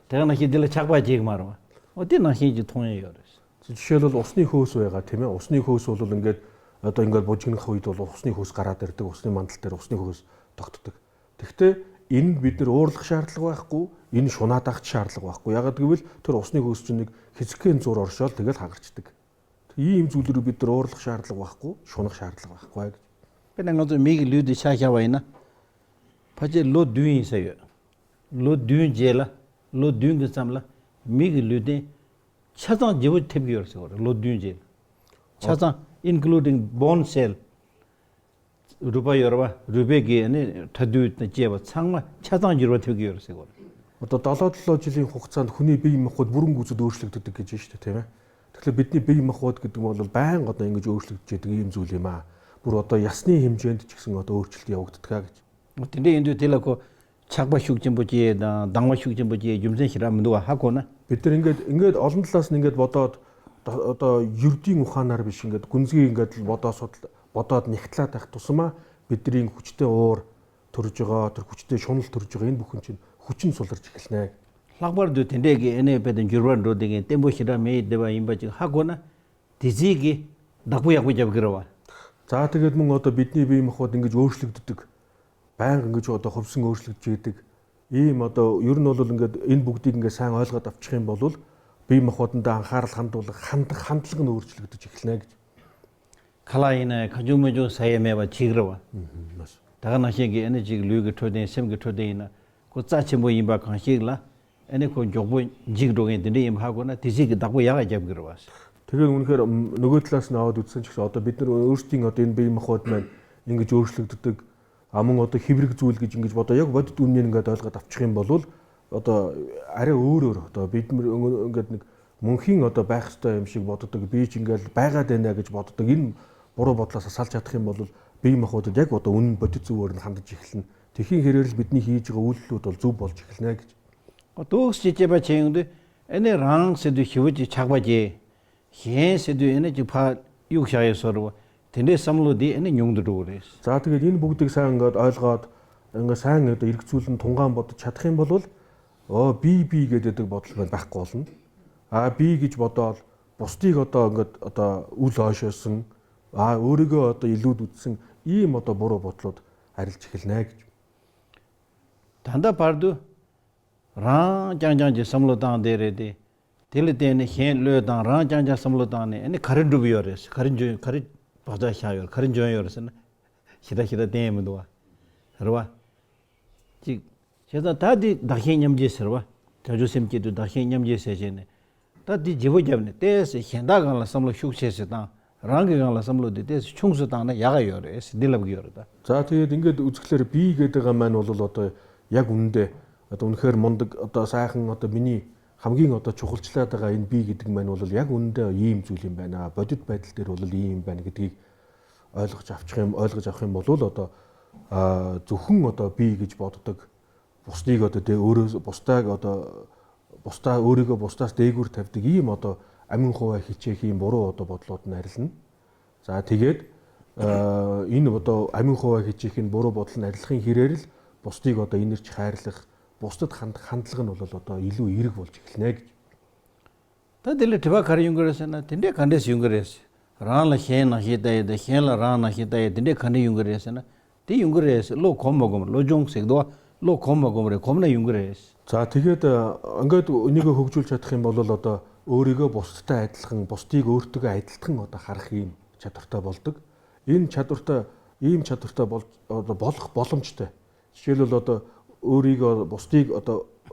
དེ་ག་ནང་བཞིན་འདི་ལ་ཆགས་པ་སྐྱེ་གི་མ་རེད་བ། འོ་དེ་ནང་བཞིན་གྱི་མཐོང་ཡ་ཡོད་རེད། ཆེ་ལོ་ཨོ་སི་ནི་ཧོ་སོ་ཡ་ག་དེ་མེད། ཨོ་སི་ནི་ཧོ་སོ་ལོ་ལ་འགད་ཨ་ཏོ་འགད་བོ་ཅིང་ཁ་བའི་ཏོ་ལོ་ཨོ་སི་ནི་ཧོ་སི་ཀ་ར་དེར་དུ་ཨོ་སི་ནི་མན་དལ་དེར་ཨོ་སི་ནི་ཧོ་སི་ཏོག་ཏོག་ཏོག་དེ་ལྟ་ཡིན་བི་དེར་འོར་ལག་ཤར་ལག་བ་ཀོ་ཡིན་ཤོ་ན་ཏག་ཤར་ལག་བ་ཀོ་ཡ་ག་དུ་བིལ་ཐོར་ཨོ་སི་ནི་ཧོ་སི་ནི་ཁི་ཚི་ཁེན་ཚོར་ཨོར་ཤོལ་དེ་ག་ལྷ་གར་ཅི་དུག་དེ་ཡིན་ཚུལ་དུ་བི་དེར་འོར་ལག་ཤར་ལག་བ་ཀོ་ཤོ་ན་ཤར་ལག་བ་ཀོ་ཡ་ག་དཔེར་ན་ང་ཚོ་མི་གི་ལུས་དེ་ཆ་བཞག་པ་ཡིན་ན། ཕལ་ཆེར་ལོ་བདུན་ཡིན་ས་ཡོད། ལོ་བདུན་རྗེས་ལ། ལོ་བདུན་གྱི་མཚམས་ལ་མི་གི་ལུས་རྟེན་ཆ་ཚང་བརྗེ་པོ་ཐེབས་ཀྱི་ཡོད་ཟེར་བ་རེད། ལོ་བདུན་རྗེས་ལ། ཆ་ཚང་including bone cell། རུས་པ་ཡོད་རེད་བ། རུས་པའི་གི་ནི་ཕྲ་རྡུལ་དང་བཅས་པ་ཚང་མ་ཆ་ཚང་འགྱུར་བ་ཐེབས་ཀྱི་ཡོད་རེད་ཟེར་བ་རེད། ད་ལྟ་ལོ་ཅི་ལིན་ཧོག་ཚན་ཁུ་ནི་བི་མ་ཧོད་བུ་རུང་གུ་ཚུ་དོ་ཤི་ལིག་ཏུ་དུག་གི་ཅི་ཤི་ཏེ་དེ་མེད། དེ་ལ་བི་ནི་བི་མ་ཧོད་གི་དུ་མ་ལོ་བན་གོ་ད་ཡིན་གི་ཅོ་ཤི་ལིག་ཅི་དུག་ཡིན་ཚུལ་ལི་མ་བུ་རོ་ད་ཡ་སི་ནི་ཧིམ་ཅན་དུ་ཅིག་སི་ང་ད་འོར་ཆིལ་ཏི་ཡ་འོག་ཏུ་དུག་ག་གི་དེ་འདྲ་ཡིན་དུས་དེ་ལ་ཁོ་ཆགས་པ་ཤུགས་ཆེན་པོ་སྐྱེ་དང་སྡང་བ་ཤུགས་ཆེན་པོ་སྐྱེ་རྒྱུ་མཚན་ཞེ་དྲག་མི་འདུག་བ། ཧ་གོ་ན། བི་ཏི་རིང་གེད་ཨིན་གེད་ཨོ་ལན་ལ་སི་ནིང་གེད་བོ་ཏོད་ཏ་ཏ་ཡུར་ཏི་ངུ་ཁ་ནར་བི་ཤིང་གེད་ཀུན་ཟི་ཨིན་གེད་བོ་ཏོད་སོད་བོ་ཏོད་ནིག་ཏ་ཏག་ཏུ་སི་མ་བི་ཏི་རིང་ཁུ་ཆི་ཏེ་འོར་ཐུར་ཅི་ག་ཐུར་ཁུ་ཆི་ཏེ་ཤོང་ལ་ཐུར་ཅི་ག་ཨིན་བུ་ཁུན་ཆིན་ཁུ་ཆིན་སོལ་ལར་ཅི་ཁེལ་ནེ། ལྷག་པར་དུ་དེ་འདྲས་ཀྱི་ཨེ་ནེ་བེད་དེ་འགྱུར་བ་འགྲོ་དེ་གེན་བརྟན་པོ་ཞེ་དྲག་མེད་ཡི་དེ་བ་ཡིན་པ་ཅིག་ཧ་གོ་ན། དེ་ཚིག་གི་བདག་པོ་ཡག་པོ་རྒྱབ་གི་རེད་བ། ཛ་ཏི་གེད་མོ་ང་ཏོ་བི་ཏི་ནི་བི་མ་ཧོ་ཏིང་གི་ཇོ་ཤི་ལིག་ཏུ་ཏུག་བན་གང་གི་ཆོག་ཏུ་ཧོབ་སི་ངོ་ཤི་ལིག་ཅི་ཏུག་ཨི་མ་ཏོ་ཡུར་ནོ་ལོ་ལིང་གི་ཨིན་བུག་ཏིག་གི་སང་ཨོལ་ག་ཏབ་ཆི་ཁེན་བོ་ལུལ་བི་མ་ཧོ་ཏིང་དང་ཧར་ལྷན་ཏོ་ལ་ཧན་ཏི་ཧན་ཏི་ལིག་ནོ་ཤི་ལིག་ཏུ་ཅི་ཁེལ་ནེ་གི་ཁ་ལག་ཡིན་ན་ཁ་ཆུང་མི་ཆུང་ཟ་ཡས་མེད་པ་ཅིག་རེད་བ། ཨུ་ཧུམ། ད་ག་ནང་བཞིན་གྱི་ཨེ་ནི་ཅིག་ལུས་ཀྱི་འཕྲོད་བསྟེན་སེམས་ཀྱི་འཕྲོད་བསྟེན་ཡིན་ན་ཁོ་རྩ་ཆེན་པོ་ཡིན་པ་གང་ཞིག་ལ་ཨེ་ནི་ཁོ་མགྱོགས་པོ་འཇིག་འགྲོ་མཁན་དེ་འདྲ་ཡིན་པ་ཧ་གོ་ན་དེ་ཅིག་གི་བདག་པོ་ཡག་ག་རྒྱབ་ཀྱི་རེད་བ། དེ་གའི་ངུན་ཁེར་ནུ་གོའི་ཏི་ལ་སི་ན་བ་དུ་ཚན་ཆིག་སོ་ཏོ་བི་ཏི་ནི་ཨུ་སྟི་ང་ཏོ་ཡིན་པའི་མ་ཧོད་མན་ཡིན་གི་ཇོ་ཤི་ལིག་ཏུ་ཏུག་ཨ་མོ་ང་ཏོ་ཧིབ་རིག་ཙུལ་གི་ཅིང་གི་བ་ཏོ་ཡག་བ་དུ་ཏུ་ནིན་ག་ཏོ་ལ་ག་ཏབ་ཆི་ཁེན་བོ་ལུལ་བ་ཏོ་ཨ་རེ་འུ་རུ་རུ་ཏོ་བི་ཏི་ནི་ཨུ་ང་ཏོ་མུང་ཤིང་ང་ཏོ་བྷག་སི་ཏོ་ཡམ་ཤིག་བོ་ཏོ་ཏོ་གི་བི་ཅིང་ག་བྷག་ག་དེ་ན་གི་བོ་ཏོ་ཏོ་ཡིན་བོ་རོ་བོ་ཏོ་ལ་ས་སལ་ཆ་ཏ་ཁེན་བོ་ལུལ་བི་མ་ཧོ་ཏོ་རྒྱག་བོ་ཏོ་ཨུ་ནིན་བ་ཏོ་ཙུ་བོ་རིན་ཧན་ཏི་ཅི་ཁེལ་ནི་དེ་ཤིང་ཧེ་རེ་རིལ་བི་ཏི་ནི་ཧི་ཅི་ག་ཨུ་ལུ་ཏོ་ཙུ་བོ་ལ་ཅི་ཁེལ་ནེ་གི་ཨོ་ཏོག་ཅི་ཅེ་པ་ཆེ་ཡོང་དུས་ཨེ་ནི་རང་སེ་དུ་ཞི་བུ་ཅི་ཆགས་པ་ཅེ་གཞན་སེ་དུ་ཨེ་ནི་ཅི་ཕ་གཡུག་བཞག་ཡོད་སོ་རུ་བ་དེ་འདྲའི་བསམ་བློ་དེ་ཨེ་ནི་ཉུང་དུ་འགྲོ་གི་རེད། ཛ་ཏི་གི་ཡིན་བུག་ཏིག་སང་གི་ཨོལ་ག་ང་སང་ངི་ཏོ་ཡིག་ཚུལ་མཐོང་གང་བོ་ཏོ་ཆ་ཏ་ཁེན་བོ་ལུལ། ཨོ་བི་བི་གི་དེ་དུག་བོ་ལུལ་མན་བག་གོ་ལུན། ཨ་བི་གི་ཅི་བོ་ཏོ་བོ་སྟི་གོ་ཏོ་གི་ཏོ་ཨུ་ལ་ཤེ་སིང་། ཨ་ཨོ་རི་གོ་ཏོ་ཡི་ལུ་དུ་སིང་ཨི་མོ་ཏོ་བོ་རོ་བོ་ལུལ་ཨ་རིལ་ཅི་ཁེལ་ནེ་གི་ད་ལྟ་བར་དུ་རང་རྐྱང་རྐྱང་གི་བསམ་བློ་བཏང་བསྡད་རེད་དེ། དེ་ལ་བརྟེན་ནས་གཞན་བློས་བཏང་རང་རྐྱང་རྐྱང་བསམ་བློ་བཏང་ནས་ཨ་ནི་ག་རེ་འགྲུབ་ཡོད་རེད། ག་རེ་འཇོན་ག་རེ་བག་ཆགས་བཞག་ཡོད་རེད། ག་རེ་འཇོན་ཡོད་རེད་ཟེར་ན། ཞེ་དྲག་ཞེ་དྲག་བསྟན་ཡས་མི་འདུག་བ། རེད་བ། གཅིག་བྱས་ཙང་ད་འདི་བདག་གཞན་མཉམ་བརྗེ་ཟེར་བ། བྱང་ཆུབ་སེམས་བསྐྱེད་དུས་བདག་གཞན་མཉམ་བརྗེ་ཟེར་བྱས་ནས། ད་འདི་བརྗེ་པོ་བརྒྱབ་ནས་ཏོག་ཙམ་གཞན་དག་སྒང་ལ་བསམ་བློ་ཤུགས་ཆེ་ཙམ་བཏང་། རང་གི་སྒང་ལ་བསམ་བློ་འདི་ཏོག་ཙམ་ཆུང་ཙམ་བཏང་ན་ཡག་ག་ཡོད་རེད་ཟེར་འདི་ལབ་ཀྱི་ཡོད་རེད་ད། ཛ་ཏི་དེང་གི་འུ་ཚིག་ལེར་བི་གི་དེ་ག་མན་ནོ་ལོ་ལོ་ཏོ་ཡག་འུན་ཏེ། ཨ་ཏོ་འུན་ཁེར་མོན་དུ་ཨ་ཏོ་ས་ཧང་ཨ་ཏོ་མི་ནི་ཧམ་གི་ང་ཏོ་ཆོག་ལ་ཅི་ལ་དེ་ག་ཡིན་བི་གི་དེ་ག་མན་ནོ་ལོ་ཡག་འུན་ཏེ་ཡིན་ཚུལ་ཡིན་པ་ན་བ་དུད་པ་དེ་ལྟེ་རོ་ལོ་ལི་ཡིན་པ་ནི་གི་དེ་ཨོལ་ལག་ཅབ་ཆེན་ཨོལ་ལག་ཅབ་ཆེན་མོ་ལོ་ལོ་ཏོ། ཨ་ཙུ་ཧུང་ཨ་ཏོ་བི་གི་ཅི་པོ་ཏོ་དེ་ག་བོ་སྟི་ག་ཏོ་དེ་འུ་རུ་བོ་སྟ་ག་ཏོ་བོ་སྟ་འུ་རུ་ག་བོ་སྟ་སྟེ་གུར་ཐེབས་དེ་གི་མ་ཏོ་ཨ་མིན་ཧོ་བ་ཤི་ཆེ་ཤི་འབོ་རོ་ཨ་ཏོ་བོ་ཏོ་ལོ་ཏོ་ན་རི་ལིན། ཙ་ཐི་གེད། ཨ་ཡིན་ནི་བོ་ཏོ་ཨ་མིན་ཧོ་བ་ཤི་ཆེ་ཤི་འབོ་རོ་བོ་ཏོ་ལོ་ན་རི་ལིན་ཧི་རེ་རི་བོ་སྟི་ག་ཏོ་ཡིན་ནི་ཆི་ཧ་རི་ལིག་བོ་སྟ་ཧན་ཧན་ལིག་ནོ་ལོ་ལོ་ཏོ་ཡི་ལུ་ཡི་རིག་བོ་ལ་ཅིག་ལིན་ནེ་གི། ད་དེ་ལ་དྲི་བ་ག་རེ་ཡོང་གི་རེད་ཟེར་ན་དེ་འདྲས་ག་འདྲས་ཡོང་གི་རེད། རང་ལ་གཞན་ནང་བཞིན་ལྟ་ཡས་དང་གཞན་ལ་རང་ནང་བཞིན་ལྟ་ཡས་དེ་འདྲས་ག་འདྲས་ཡོང་གི་རེད་ཟེར་ན། དེ་ཡོང་གི་རེད་ཟེར། བློ་གོམས་མ་གོམས་བློ་སྦྱོང་ཟེར་གི་འདུག་བ། བློ་གོམས་མ་གོམས་རེད། གོམས་ན་ཡོང་གི་རེད། ཙ་ཐི་གེད་ཨ་ག་ཏུ་ཨུ་ནི་གི་ཧུག་ཅུལ་ཆ་ཐིག་ཡིན་པ་ལོ་ལོ་ཏ་ཨོ་རི་གི་བོ་སི་ཏ་ཨེ་ཏི་ལ་ཁང་བོ་སི་ཏི་གི་ཨོ་རི་ཏུ་གི་ཨེ་ཏི་ལ་ཁང་ཨོ་ཏ་ཧར་ཧི་ཡིན་ཆ་ཐུར་ཏ་བོལ་ཏུག་ཡིན་ཆ་ཐུར་ཏ་ Ийм чадвартай бол одоо болох боломжтой. Жишээлбэл одоо өөрийгөө бусдыг одоо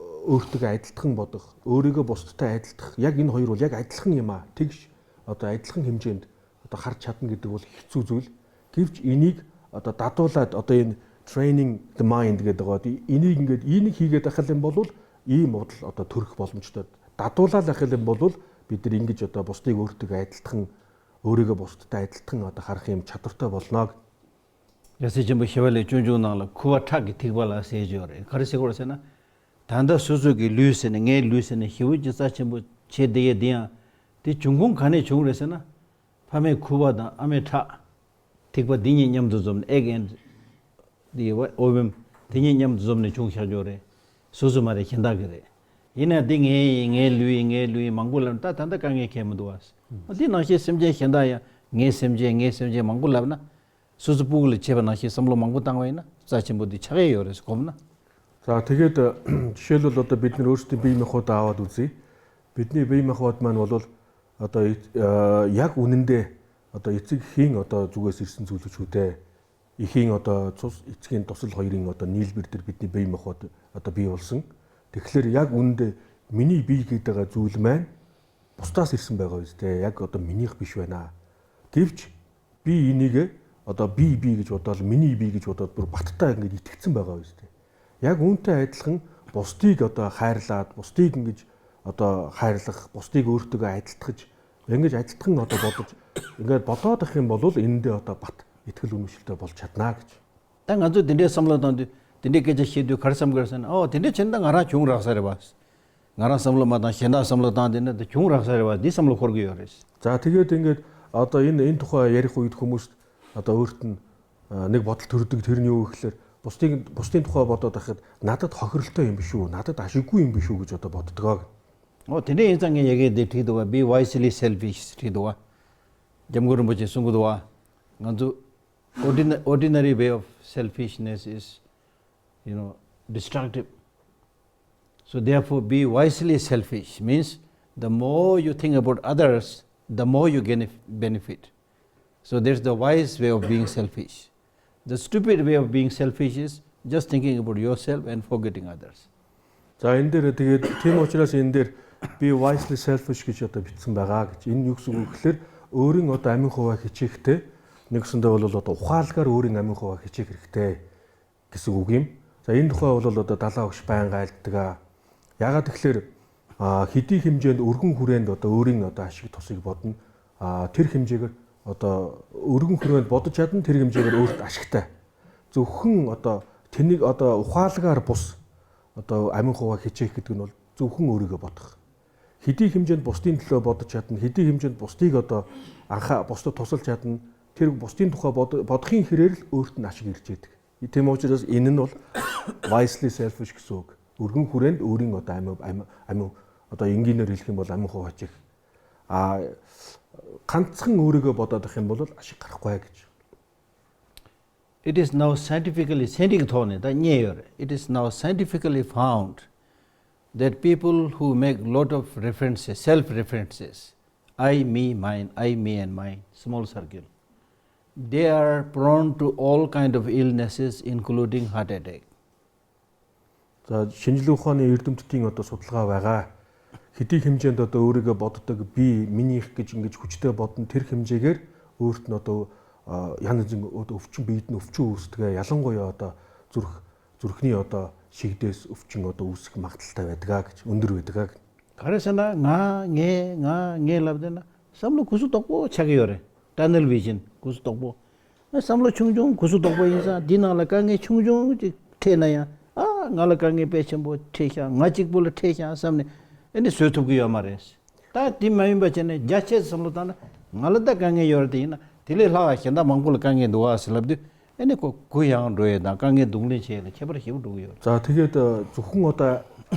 өөртөө адилтхан бодох, өөрийгөө бусдтай адилтгах. Яг энэ хоёр бол яг адилхан юм аа. Тэгш одоо адилхан хэмжээнд одоо харж чадна гэдэг бол хэцүү зүйл. Гэвч энийг одоо дадуулаад одоо энэ training the mind гэдэг байгаа. Энийг ингээд энийг хийгээд ахал юм бол ийм бодол одоо төрөх боломжтой. Дадуулаад ахал юм бол бид нар ингэж одоо бусдыг өөртөө адилтхан, өөрийгөө бусдтай адилтхан одоо харах юм чадвартай болно. རྒྱལ་སྲས་ཆེན་པོ་ཞི་བ་ལྷས་སྤྱོད་འཇུག་ནང་ལ་ཁུ་བ་ཁྲག་གི་ཐིགས་པ་ལ་ཟེར་གྱི་ཡོད་རེད། ག་རེ་ཟེར་གྱི་ཡོད་རེད་ཟེར་ན། ད་ལྟ་སོ་སོ་གི་ལུས་ཟེར་ནས་ངའི་ལུས་ཟེར་ནས་ཞི་བའི་རྩ་ཆེན་པོ་བྱེད་བསྡད་ཡས་འདི་ཡང་དེ་འབྱུང་ཁུངས་ག་ནས་བྱུང་རེད་ཟེར་ན། ཕ་མའི་ཁུ་བ་དང་ཨ་མའི་ཁྲག་ཐིགས་པ་འདི་གཉིས་མཉམ་དུ་འཛོམས་ནས་egg and the ovum དེ་གཉིས་མཉམ་དུ་འཛོམས་ནས་བྱུང་བཞག་ཡོད་རེད། སོ་སོ་མ་རེད་གཞན་དག་གི་རེད། ཡིན་ན་འདི་ངའི་ཡིན་ངའི་ལུས་ཡིན་ངའི་ལུས་ཡིན་མང་པོ་ལབ་ན་ད་ད་ལྟ་དཀའ་ངལ་གང་ཡང་མི་འདུག་བ། འདི་ནང་བཞིན་སེམས་ཅན་གཞན་དག་ཡང་ངའི་སེམས་ཅན་ངའི་སེམས་ཅན་མང་པོ་ལབ་ན། སོ་སོ་སྤུ་གུ་ལ་བྱས་པ་ནང་བཞིན་བསམ་བློ་མང་པོ་བཏང་བ་ཡིན་ན་རྩ་ཆེན་པོ་འདི་ཆགས་ཡས་ཡོད་རེད་གོམས་ན། ད་དེ་གས་ད་ཤེས་ལོ་ལོ་ད་བིད་ནི་རོ་སྟི་བི་མི་ཧོ་ད་ཨ་བ་དུ་ཙི་བིད་ནི་བི་མི་ཧོ་ད་མན་བ་ལོ་ཨ་ད་ཡག་འུ་ནིན་དེ་ཨ་ད་ཡི་ཙིག་ཤིང་ཨ་ད་ཙུ་ག་སིར་སིན་ཙུ་ལུ་ཆུ་དེ་ཡི་ཤིང་ཨ་ད་ཚོ་ཡི་ཙིག་ཡིན་ཏོ་སི་ལྷོ་ཡི་རིང་ཨ་ད་ནིལ་བིར་དིར་བིད་ནི་བི་མི་ཧོ་ད་ཨ་ད་བི་བོལ་སིང་དེ་ཁ་ལེར་ཡག་འུ་ནིན་དེ་མི་ནི་བི་གི་ད་ག་ཙུ་ལུ་མན། པོ་སྟ་ཟེར་སིན་བ་ག་བས་ཏེ་ཡག་གི་ཨོ་ཏོ་མི་ཉག་པི་ཤོད་ན། དེབ་ཅི་བི་ཡི་ནི་གི་ཨོ་ཏོ་བི་བི་གི་ཅོ་ཏོ་མི་ནི་བི་གི་ཅོ་ཏོ་པུར་བ་ཏི་ཏ་གི་ཡི་ཐིག་ཚིམ་བ་ག་བས་ཏེ། ཡག་འུན་ཏེ་ཨེ་ཏི་ལག་པོ་སྟི་གི་ཨོ་ཏོ་ཧའི་ར་ལ་པོ་སྟི་གི་ཨོ་ཏོ་ཧའི་ར་ལག་པོ་སྟི་གི་འུར་ཏུ་གི་ཨེ་ཏི་ལག་ཅི་ཡང་གི་ཨེ་ཏི་ལག་ཨོ་ཏོ་བོ་ཏོ་ཅི་ཡང་གི་བོ་ཏོ་ཏ་ཧིན་བོ་ལོ་ཨིན་ཏེ་ཨོ་ཏོ་བ་ཏི་ཡི་ཐིག་ལུ་ནུ་ཤིལ་ཏེ་བོལ་ཆད་ན་གི་ཅི། ད་ང་ཚོས་དེ་འདྲའི་བསམ་བློ་བཏང་དུས་དེ་འདྲའི་སྐད་ཆ་བཤད་དུས་ག་རེ་བསམ་གི་རེད་ཟེར་ན། ཨོ་དེ་འདྲའི་ཕྱིར་ད་ང་རང་བྱུང་རག་ས་རེད་བ། ང་རང་བསམ་བློ་མ་བཏང་གཞན་དག་བསམ་བློ་བཏང་དེ་ནི་ད་བྱུང་རག་ས་རེད་བ་འདི་བསམ་བློ་འཁོར་གི་ཡོད་རེད། ད་དེ་གས་དེ་གས་ཨ་ད་ཡིན་ཡིན་ཐོག་ཡ་རི་ཁོ་ཡིད་ཁོ་མུས་ཨ་ད་འུར་ཏན་ནིག་བ་ཏི་ཐུར་དུག་ཐུར་ཉོ་གི་ལེར་པོ་སྟེང་པོ་སྟེང་ཐོག་བ་ད་ད་ཁེ་ན་ད་ཧ་ཁིར་ལྟ་ཡིན་པི་ཤུ་ན་ད་ད་ཞིག་གུ་ཡིན་པི་ཤུ་གི་ཅོ་ད་བ་ད་ད་ག་གི། ཨོ་དེ་འདྲ་ཡིན་ཙང་ངས་ཡ་གི་དེ་ཁྲིད་འདུག་བ། Be wisely selfish ཁྲིད་འདུག་བ། འཇམ་མགོན་རིན་པོ་ཆེ་གསུང་གི་འདུག་བ། ང་ཚོ། Ordinary, ordinary way of selfishness is, you know, destructive. So therefore, be wisely selfish means the more you think about others, the more you gain benefit. So that's the wise way of being selfish. The stupid way of being selfish is just thinking about yourself and forgetting others. За энэ дээр тэгээд тийм учраас энэ дээр би wisely selfish гэж одоо бичсэн байгаа гэж. Энэ юу гэсэн үг гэхээр өөрийн одоо амин хуваа хичээхтэй нэгсэндээ бол одоо ухаалгаар өөрийн амин хуваа хичээх хэрэгтэй гэсэн үг юм. За энэ тухай бол одоо далаа өгч байнга айлддаг аа. Ягаад тэгэхээр хэдий хэмжээнд өргөн хүрээнд одоо өөрийн одоо ашиг тусыг бодно. Тэр хэмжээгээр одоо өргөн хүрээнд бодож чадна, тэр хэмжээгээр өөрт ашигтай. Зөвхөн одоо тэнийг одоо ухаалгаар бус одоо амин хуваа хичээх гэдэг нь бол зөвхөн өөрийгөө бодох. Хэдий хэмжээнд бусдын төлөө бодож чадна, хэдий хэмжээнд бусдыг одоо анхаа бусдад тусалж чадна, тэр бусдын тухай бодохын хэрээр л өөрт нь ашиг ирж яадаг. Тийм учраас энэ нь бол wisely selfish гэсэн үг. Өргөн хүрээнд өөрийн одоо амин одоо энгийнээр хэлэх юм бол амин хуваачих. А ганцхан өөрийгөө бодоод ах юм бол ашиг гарахгүй гэж. It is now scientifically, scientific ཐོག་ནས་ད་རྙེད་ཡོད་རེད། It is now scientifically found that people who make lot of references, self references, I, me, mine, I, me and mine, small circle, they are prone to all kind of illnesses, including heart attack. ད་шинжлэх ухааны эрдэмтдийн одоо судалгаа байгаа. Хэдий хэмжээнд одоо өөрийгөө боддог би, минийх гэж ингэж хүчтэй бодно, тэр хэмжээгээр өөрт нь одоо янз янзын одоо өвчин, биед нь өвчин үүсдэг. Ялангуяа одоо зүрх зүрхний одоо шигдээс өвчин одоо үүсэх магадaltaй байдаг гэж, өндөр байдаг гэж. Гар санаа ང, ངэ, ང, ངэ ལབ་དེ་ན་བསམ་བློ་གུ་སུ་དོག་པོ་ཆགས་ཀྱི་ཡོད་རེད། Tunnel vision གུ་སུ་དོག་པོ། བསམ་བློ་ཆུང་ཆུང་གུ་སུ་དོག་པོ་ཡིན་ཙང་འདི་ནང་ལ་དཀའ་ངལ་ཆུང་ཆུང་ཅིག་འཕྲད་ན་ཡང་ཨ་ང་ལ་དཀའ་ངལ་དཔེ་ཆེན་པོ་འཕྲད་ཤག་ང་གཅིག་པུ་ལ་འཕྲད་ཤག་བསམ་ནས་ཨ་ནི་བཟོད་ཐུབ་ཀྱི་ཡོད་མ་རེད། ད་དེ་མ་ཡིན་པ་བྱས་ནས་རྒྱ་ཆེ་བསམ་བློ་བཏང་ན་ང་ལ་ད་དཀའ་ངལ་ཡོད་རེད་དེ་ཡིན་ན་དེ་ལས་ལྷག་གཞན་དག་མང་པོ་ལ་དཀའ་ངལ་འདུག་ཨ་ཟེར་ལབ་དུས་ཨ་ནི་ཁོ་གུ་ཡངས་འགྲོ་ཡས་དང་དཀའ་ངལ་གདོང་ལེན་བྱེད་ཡས་ལ་ཁྱད་པར་ཞེ་པོ་འགྲོ་གི་ཡོད་རེད། ད་དེ་གས་ད་ཙུ་ཁུང་འོ་ད་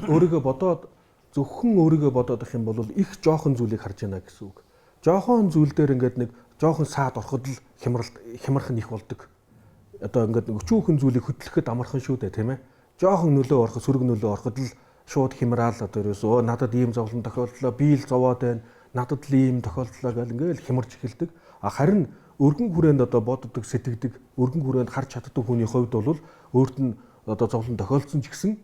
ཨོ་རི་གི་བ་ཏོ། ཙུ་ཁུང་ཨོ་རི་གི་བ་ཏོ་ད་ཧེན་བོ་ལོ་ལ་ཨིག་ཅོ་ཁོ་ཛུ་ལི་ཁར་ཅེ་ན་གི་སུག་ཅོ་ཁོ་ཛུ་ལི་དེ་རིང་གི་ནི་ཅོ་ཁོ་ས་དོར་ཁོ་དལ་ཁྱི་མར་ཁྱི་མར་ཁི་ནི་ཁོལ་དུག་ཨ་ད་འགད་ནི་ཅོ་ཁོ་ཛུ་ལི་ཁུ་དལ་ཁི་ད་མར་ཁི་ཤུ་དེ་དེ་མེ། ཅོ་ཁོ་ནུ་ལོ་ཨོར་ཁི་སུ་རིག་ནུ་ལོ་ཨོར་ཁི་དལ་ཤོ་ཁྱི་མར་ཨ་ལ་དེ་རུ་སོ་ན་ད་དེ་ཡིམ་ཙོ་ལ་ད་ཁོལ་དལ་བིལ་ཙོ་བ་དེ་ན་ད་དེ་ལི་ཡིམ་ད་ཁོལ་དལ་ག་ལི་འགད་ཁྱི་མར་ཅི་ཁིལ་དུག་ཨ་ཁ་རིན་ Өргөн хүрээнд одоо боддог, сэтгэдэг, өргөн хүрээнд харж чаддаг хүний хувьд бол өөрт нь одоо зовлон тохиолдсон ч гэсэн,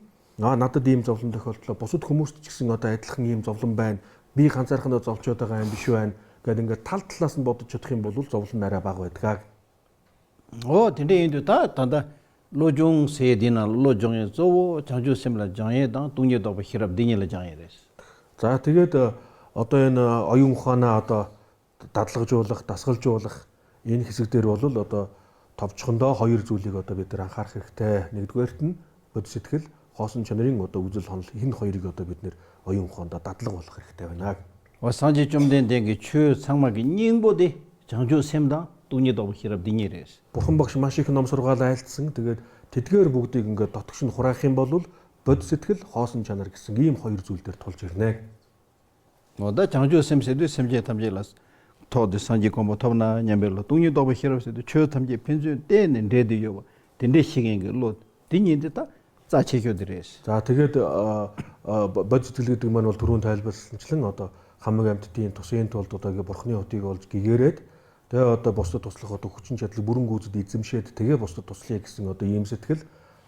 аа, надад ийм зовлон тохиолдлоо, бусад хүмүүст ч гэсэн одоо адилхан ийм зовлон байна, би ганцаархнаа зовлчод байгаа юм биш байна гэдэг ингээд тал талаас нь бодож чадах юм бол зовлон арай бага байдаг аа. Оо, དེ་འདྲ་ཡིན་དུས་ད་ད་ལྟ་བློ་སྦྱོང་ཟེར་ཡས་འདི་ན་བློ་སྦྱོང་ཡས་གཙོ་བོ་བྱང་ཆུབ་སེམས་ལ་སྦྱང་ཡས་དང་སྟོང་ཉིད་རྟོགས་པའི་ཤེས་རབ་འདི་གཉིས་ལ་སྦྱང་ཡས་རེད། ད་དེ་གས་ད་ཨ་ད་ཡིན་ཨ་ཡུང་ཧྭ་ན་ཨ་ད་དང་ལེན་བྱེད་ལག་དང་ལེན་བྱེད་ལག་ཡིན་ཤེས་ཟིག་དེར་བ་ལོ་ཨ་ད་ཐོབ་ཆོག་འདི་གཡུར་ཚུལ་ལས་ག་ད་བེད་རང་ཁར་ཤེས་ཏེ་ནིག་དགོས་ཏེ་བོད་ཚིག་ལ་ཧོ་སུན་ཆན་རིང་ཨ་ད་འུ་ཚོ་ལྷན་ལྷིན་གཡུར་ག་ད་བེད་ནེར་ཨ་ཡུང་ཧྭ་ད་དང་ལེན་བྱེད་ལག་ཤེས་ཏེ་བེད་ན། འོ་སངས་རྒྱས་བཅོམ་ལྡན་འདས་ཀྱི་ཆོས་ཚང་མ་གི་སྙིང་པོ་དེ་བྱང་ཆུབ་སེམས་དང་སྟོང་ཉིད་རྟོགས་པའི་ཤེས་རབ་འདི་གཉིས་རེད། བོད་ཁམས་པ་ཞིག་མ་ཤེས་ཁི་ནམ་སོར་ག་ལ་ཨེལ་ཚིང་དེ་ག་དེ་དགེ་བོ་དེ་གི་ད་ཐུགས་ཤིན་ཧོ་ར་ཧིན་པ་ལོ་བོད་ཚིག་ལ་ཧོ་སུན་ཆན་རིང་གི་སེང་གེ་ཡིན་གཡུར་ཚུལ་དེར་ཐོལ་ཆེར་ནེག་འོ་ད་བྱང་ཆུབ་སེམས་ཟེར་དུས་སེམས་ཅན་ཐམས་ཅད་ལ་ཐོག་དེ་སངས་རྒྱས་གོ་འཕང་ཐོབ་ན་སྙམ་པའི་བློ། སྟོང་ཉིད་རྟོགས་པའི་ཤེས་རབ་ཟེར་དུས་ཆོས་ཐམས་ཅད་ཕན་ཚུན་གཏན་ནས་འབྲེལ་ཏེ་ཡོད་པ་དེ་འདྲའི་ཤེས་མཁན་གྱི་བློ་དེ་གཉིས་དེ་ད་རྩ་ཆེ་ཤོས་དེ་རེད། ད་དེ་ག་ད་བོད་ཚིག་ལ་དེ་མ་ནོར་ཐུ་རུང་ཐལ་བར་སེམས་ཅན་ལ་ཨ་ད་ཧ་མི་གམ་དེ་དེའི་ཐོག་སེན་ཐོལ་དུ་ད་གི་བོར་ནི་ཨོ་དེ་གོལ་གི་གེ་རེད། དེ་ཨ་ད་བོད་ཚིག་ཐོག་ལ་ཧོ་ད་ཁུ་ཆུན་ཆད་ལ་བུ་རུང་གུ་ཚུ་དེ་ཙམ་ཤེས་དེ་དེ་ག་བོད་ཚིག་ཐོག་ལ་ཡེ་གི་སེང་ཨོ་ད་ཡིན་ཟེར་ཐལ།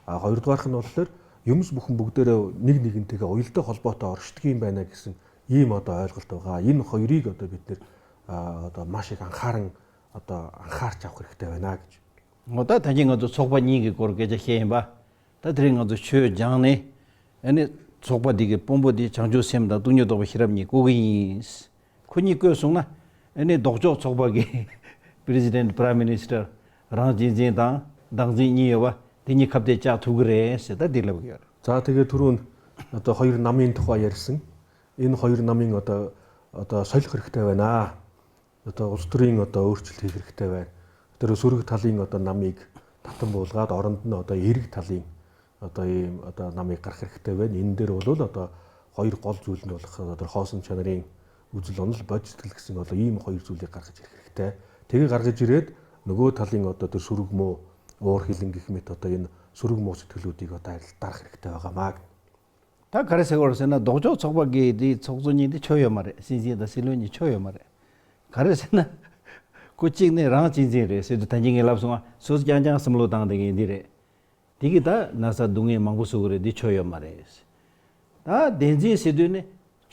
ཨ་གཡུར་དགར་ཁ་ནོར་ལར་ཡུམ་སུ་བུ་ཁུམ་བུག་དེར་ནིག་ནིག་ཡིན་དེ་ག་འོ་ཡིལ་ད་ཧོལ་པོ་ད་ཨོར་ཤི་ཏི་གི་ཡིན་པ་ན་གི་སེང་ཡིན་མ་ད་ཨོལ་གལ་ད་ག་ཡིན་གཡུར་ག་ད་བེད་ནེར་ཨ་ད་མ་ཤེས་གང་ཁ་རང་ཨ་ད་ཨང་ཁར་ཆགས་གཡུར་ག་ད་བེད་ན་གི། འོ་ད་ད་གིན་ང་ཚོ་ཚོགས་པ་གཉིས་ཀྱི་སྐོར་སྐད་ཆ་བཤད་ཡིན་པ། ད་དེ་རིང་ང་ཚོ་ཆོས་སྦྱངས་ནས། ཨ་ནི་ཚོགས་པ་འདི་གི་དཔོན་པོ་འདི་བྱང་ཆུབ་སེམས་དང་སྟོང་ཉིད་རྟོགས་པའི་ཤེས་རབ་གཉིས་བསྐོ་གི་ཡིན། ཁོ་གཉིས་བསྐོས་སོང་ན། ཨ་ནི་ལྡོག་ཕྱོགས་ཚོགས་པ་གི་President, Prime Minister རང་གཅེས་འཛིན་དང་བདག་འཛིན་གཉིས་ཡོད་པ་དེ་གཉིས་ཁ་གཏད་བཅག་ཐུབ་ཀྱི་རེད་ཟེར་ད་འདི་ལབ་ཀྱི་ཡོད་རེད། ད་དེ་གའི་ཐུ་རུང་ཨ་ད་གཡུར་རྣམ་གཡེང་ཐོག་ཡར་སེང་། ཡིན་གཡུར་རྣམ་གཡེང་ཨ་ད་ཨ་ད་སོལ་གཡུར་ག་ད་བེད་ན། ད་ལྟ་ཨོ་སི་ཀྲི་ཡིང་ཨ་ད་འོར་ཆིལ་ཧི་ཧིར་ཁི་ཏེ་བན། དེར་སུ་རིག་ཐ་ལིང་ཨ་ད་ནམ་ཡིག་ད་ཐམ་བོ་ལ་ད་ཨོ་རན་ཨ་ད་ཡི་རིག་ཐ་ལིང་ཨ་ད་ཡི་ཨ་ད་ནམ་ཡིག་ཀར་ཁིར་ཁི་ཏེ་བན། ཡིན་དེར་འོ་ལོ་ལ་ད་གཡུར་གོལ་ཚུལ་ནོ་ལ་ཁ་ད་ཧོ་སུན་ཆན་རིང་འུ་ཚོ་ལོ་ནལ་བ་ཅི་ཐིལ་ཁི་སིང་ཨ་ད་ཡིམ་གཡུར་ཚུལ་ལི་ཀར་ཁི་ཅིར་ཁིར་ཁི་ཏེ། དེ་གི་ཀར་ཁི་ཅི་རེད། ནུ་གོ་ཐ་ལིང་ཨ་ད་དེར་སུ་རིག་མོ་འོར་ཧི་ལིང་གི་ཁི་མི་ད་ད་ཡིན་སུ་རིག་མོ་སི་ཐིལ་ལུ་དེ་ག་ད་ཡིར་ཏར་ཁིར་ཁི་ཏེ་བ་ག་མ་གི། ད་ག་རེ་ཟེར་བ་རེད་ཟེར་ན་ལྡོག་ཕྱོགས་ཚོགས་པ་གི་དེའི་ཚོགས་གཙོ་གཉིས་དེ་ཆོ་ཡོད་མ་རེད། སྲིད་འཛིན་དང་སྲིད་བློན་གཉིས་ཆོ་ཡོད་མ་རེད། ག་རེ་ཟེར་ན། ཁོ་གཅིག་ནི་རང་གཅེས་འཛིན་རེད་ཟེར་དུས་ད་གིན་ངས་ལབ་སོང་ང་། སོ་སོ་རྐྱང་རྐྱང་བསམ་བློ་བཏང་བསྡད་མཁན་འདི་རེད། དེ་གི་ད་ན་ཚ་སྡུག་བསྔལ་མང་པོ་བཟོ་གི་རེད། འདི་ཆོ་ཡོད་མ་རེད། ད་བདེན་འཛིན་ཟེར་དུས་ནི་